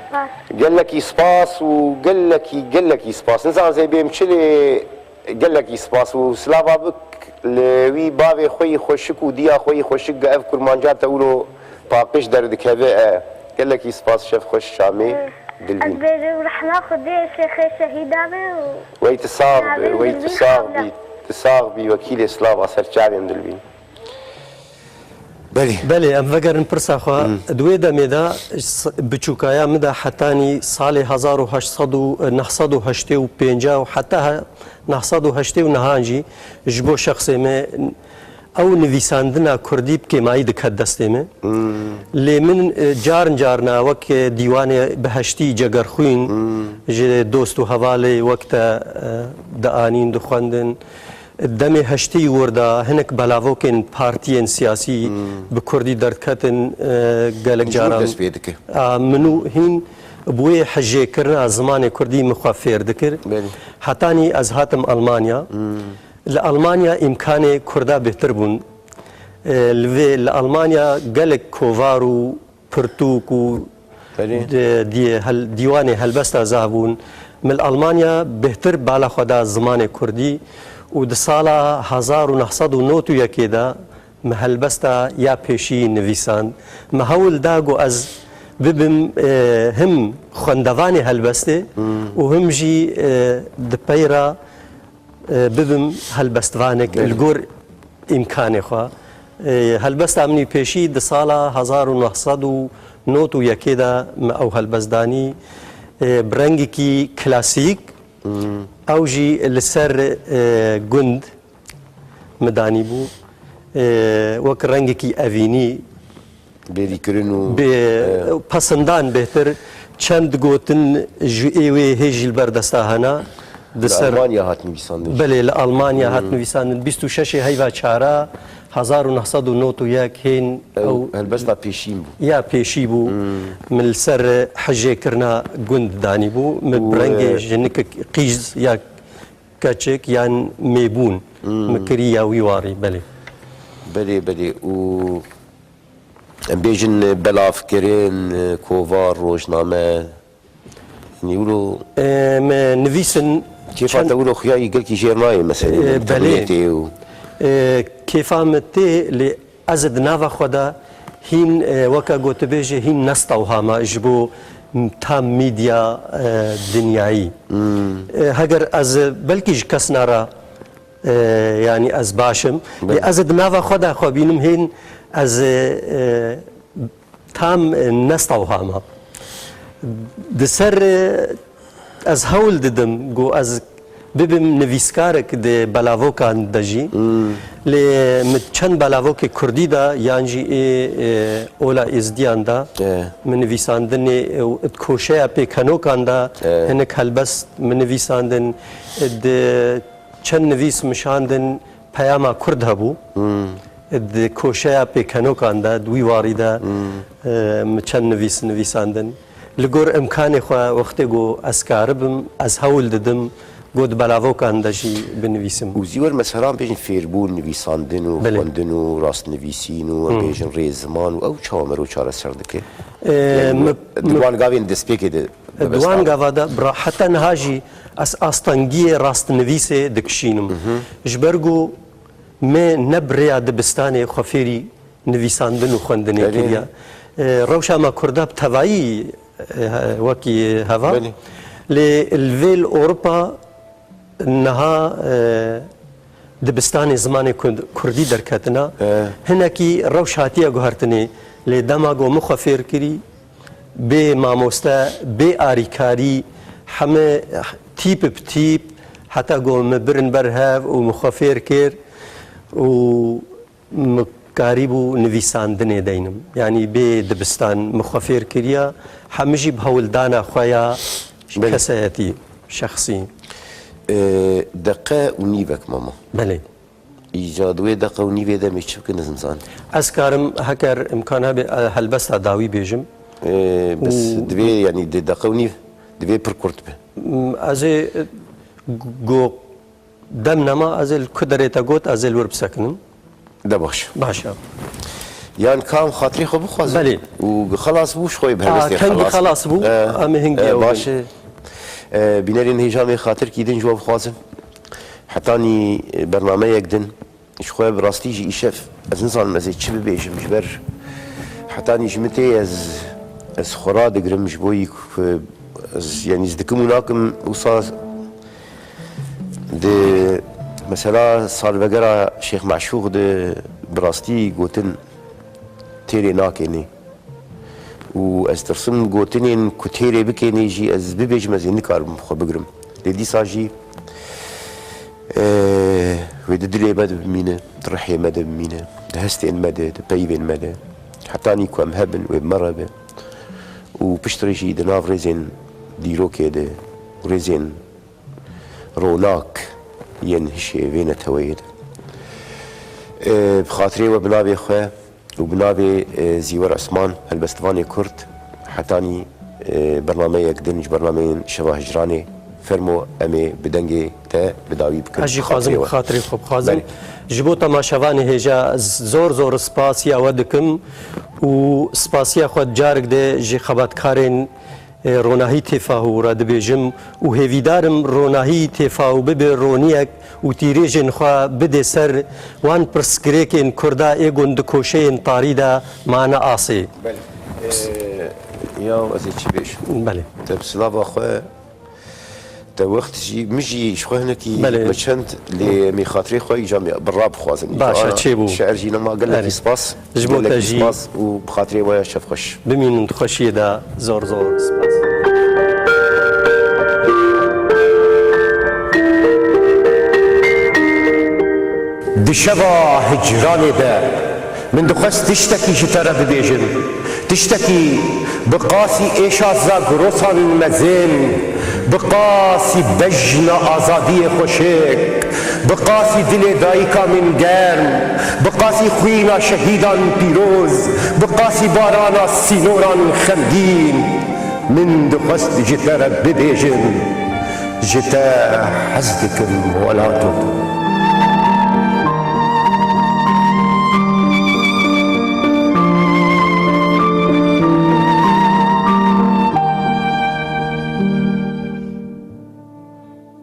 Spas. Gelekî spas û gelekî, gelekî spas. Nizan zê bêm çi lê Gelekî spas û silava bik li wî bavê xwe yî xweşik û diya xwe yî xweşik, ev kurmanca te wilo paqij derdikeve e. Gelekî spas, şev xweş Şamê. Eh, Dilvîn. Ez bêjim rehma Xwedê şêxê şehîda be û wey tu sax be, wey tu sax bî, tu sax bî, wekîlê silava ser çavên Dilvîn. Belê. Belê, em vegerin pirsa xwe. Hmm. Di wê demê de s-, biçûkaya min de hetanî salê hezar û heşt sed û neh sed û heştê û pênc û heta he-, neh sed û heştê û nehan jî ji bo şexsê me ew nivîsandina kurdî bi kêmayî diket destê me. Hmm. Lê min, e, carin carna wek, e, dîwanê Biheştî Cegerxwîn, hmm, ji dost û hevalê wek te, e, dianîn, dixwendin. Demê heştê û wir de hinek belavokên partiyên siyasî, hmm, bi kurdî derdiketin, e, gelek caran dest pê dike. A, min û hîn bi wê hejêkirina zimanê kurdî min xwe fêr dikir. Belê. Hetanî ez hatim Almanya. Hmm. Li Almanya îmkanê kurda bêhtir bûn. E, li vê, li Almanya gelek kovar û pirtûk û, belê, di-, diyê hel-, dîwanê helbesta zehf bûn. Min li Almanya bêhtir bala xwe da zimanê kurdî û di sala hezar û neh sed û nod û yekê de min helbesta ya pêşî nivîsand. Min hewl da ku ez bibim, e, him xwendevanê helbestê, hmm, û him jî, e, di pey re e, bibim helbestvanek, belê, li gor îmkanê xwe. E, helbesta min ê pêşî di sala hezar û neh sed û nod û yekê de min ew helbest danî. E, bi rengekî klasîk, hmm, ew jî li ser, e, gund min danî bû. E, wek rengekî evînî bêrîkirin û, bê-, e, pesindan bêhtir, çend gotin ji ê wê hê jî li ber desta hene. Di ser Almanya hat nivîsandin. Belê, li Almanya hat, hmm, nivîsandin. Bîst û şeşê heyva çara hezar û neh sed û nod û yek hên ew, ew helbesta pêşîn bû. Ya pêşî bû. Hmm. Min li ser hejêkirina gund danî bû. Min û, bi rengê, e, jinikek qîz ya keçik yan mêbûn, hmm, min kirî ya wî warî, belê. Belê, belê. Û Em bêjin, e, belavkirin, e, kovar, rojname, nîwlo. E, me nivîsin. Kêfa çend te wilo xuya yî gelkî jêr nayê, meselê, e, belê, internetê û. E, kêfa min tê, lê ez di nava xwe de hîn, e, weke gotibêjê hîn nestewhama ji bo tam medya, e, dinyayî. Hmm. E, heger ez belkî ji kesna re e, yanî ez baş im. Belê. Lê ez di nava xwe de xwe bînim hên ez, e, e, tam, e, nestewhama. Di ser, e, ez hewl didim ku ez bibim nivîskarek di belavokan de jî. Lê min çend belavokê kurdî de yan jî ê, e, ola êzdiyan de E. min nivîsandinê û di koşeya pêkenokan de E. hinek helbest min nivîsandin. Di çend nivîs min şandin, Peyama Kurd hebû. Di koşeya pêkenokan de, di wî warî de, e, min çend nivîs nivîsandin. Li gor imkanê xwe wextê ku ez karibim, ez hewl didim, ku di belavokan de jî binivîsim. Û zîwer meselan bêjin fêrbûn, nivîsandin û Belê. xwendin û rastnivîsîn û em bêjin rêziman û ew çawa mero çareser dike? E, Yani mi- di mi- wan gavên destpêkê de Di wan gava de, bira, heta niha jî ez astengiyê rastnivîsê dikişînim. Ji ber ku me ne bi rêya dibistanê xwe fêrî nivîsandin û xwendinê Belê. kiriye. E, rewşa me Kurda bi tevayî, e, he- wekî heva. Belê. Lê li vê li Ewropa niha, e, dibistanê zimanê Kurd- Kurdî derketina. E. Hinekî rewş hatiye guhertinê. Lê dema ku min xwe fêr kirî, bê mamoste, bê arîkarî, heme tîp bi tîp, heta ku min birin ber hev û min xwe fêr kir û min karîbû nivîsandinê deynim. Yanî bê dibistan min xwe fêr kiriya, hemî jî bi hewldana xwe ya Belê. kesayetî, şexsî. E, deqe û nîvek mama. Belê. Îca di wê deqe û nîvê de em ê çi bikin, ez nizan. Ez karim, heker imkan hebe, e, helbesta dawî bêjim. E, bes Û divê, yanî di deqe û nîv, divê pir kurt be. M, ez ê, e, go, dem nema, ez ê li ku derê te got, ez ê li wir bisekinim. De baş. Baş e. Yan kam xatirê xwe bixwazin. Belê. Û xelas bû, ji xwe bi A, helbestê kengî xelas xelas bû, E, em ê hingê e, ew baş bin. e. E, bînerên hêja me xatirkî din ji we bixwazin. Hetanî, e, bernameyek din. Ji xwe bi rastî jî îşev ez nizanim ez ê çi bibêjim, ji ber hetanî ji min tê ez, ez xwe radigirim ji bo yî ku ez, yanî ez dikim û nakim wisa di mesela salvegera Şêx Meşûq de bi rastî gotin têrê nakênê. Û ez tirsim gotinên ku têrê bikênê jî ez bibêjim, ez ê nikarim xwe bigirim. Lê dîsa jî, e, wê di dilê me de bimîne, di rihê me de bimîne, di hestên me de, di peyvên me de. Hetanî ku em hebin, wê bi me re be. Û piştre jî di nav rêzên dîrokê de û rêzên ronak yên hişê vê neteweyê de. E, bi xatirê we bi navê xwe û bi navê, e, Zîwer Osman, helbestvanê Kurd, hetanî, e, bernameyek din ji bernameyên Şeva Hicranê, fermo em ê bi dengê te bi dawî bikin. Ez jî xwazim bi xatirê xwe bixwazim. Belê. Ji bo temaşevanê hêja z-, zor zor spasiya we dikim û spasiya xwe carek de ji xebatkarên e, Ronahî Têfahû re dibêjim û hêvîdar im Ronahî Têfahû bibe roniyek û tîrêjên xwe bide ser wan pirsgirêkên Kurda ê ku di koşeyên tarî de mane asê. Belê. E, ya ez ê çi bêjim? Belê. Te bi silava xwe, te wext jî, min jî ji xwe hinekî Belê. me çend lê em ê xatirê xwe îca me bi rab bixwazin. Baş e, Ara çêbû. Şeir jî nema gelekî Erê. spas. Ji bo te Gelekî jî. spas û bi xatirê we ya şev xweş. Bimînin di xweşiyê de zor zor spas. Di şeva hicranê de min dixwest tiştekî ji te re bibêjim. Tiştekî bi qasî êşa zagrosan mezin, bi qasî bejna azadiyê xweşik, bi qasî dilê dayika min germ, bi qasî xwîna şehîdan pîroz, bi qasî barana sînoran xemgîn, min dixwest ji te re bibêjim, ji te hez dikim welato.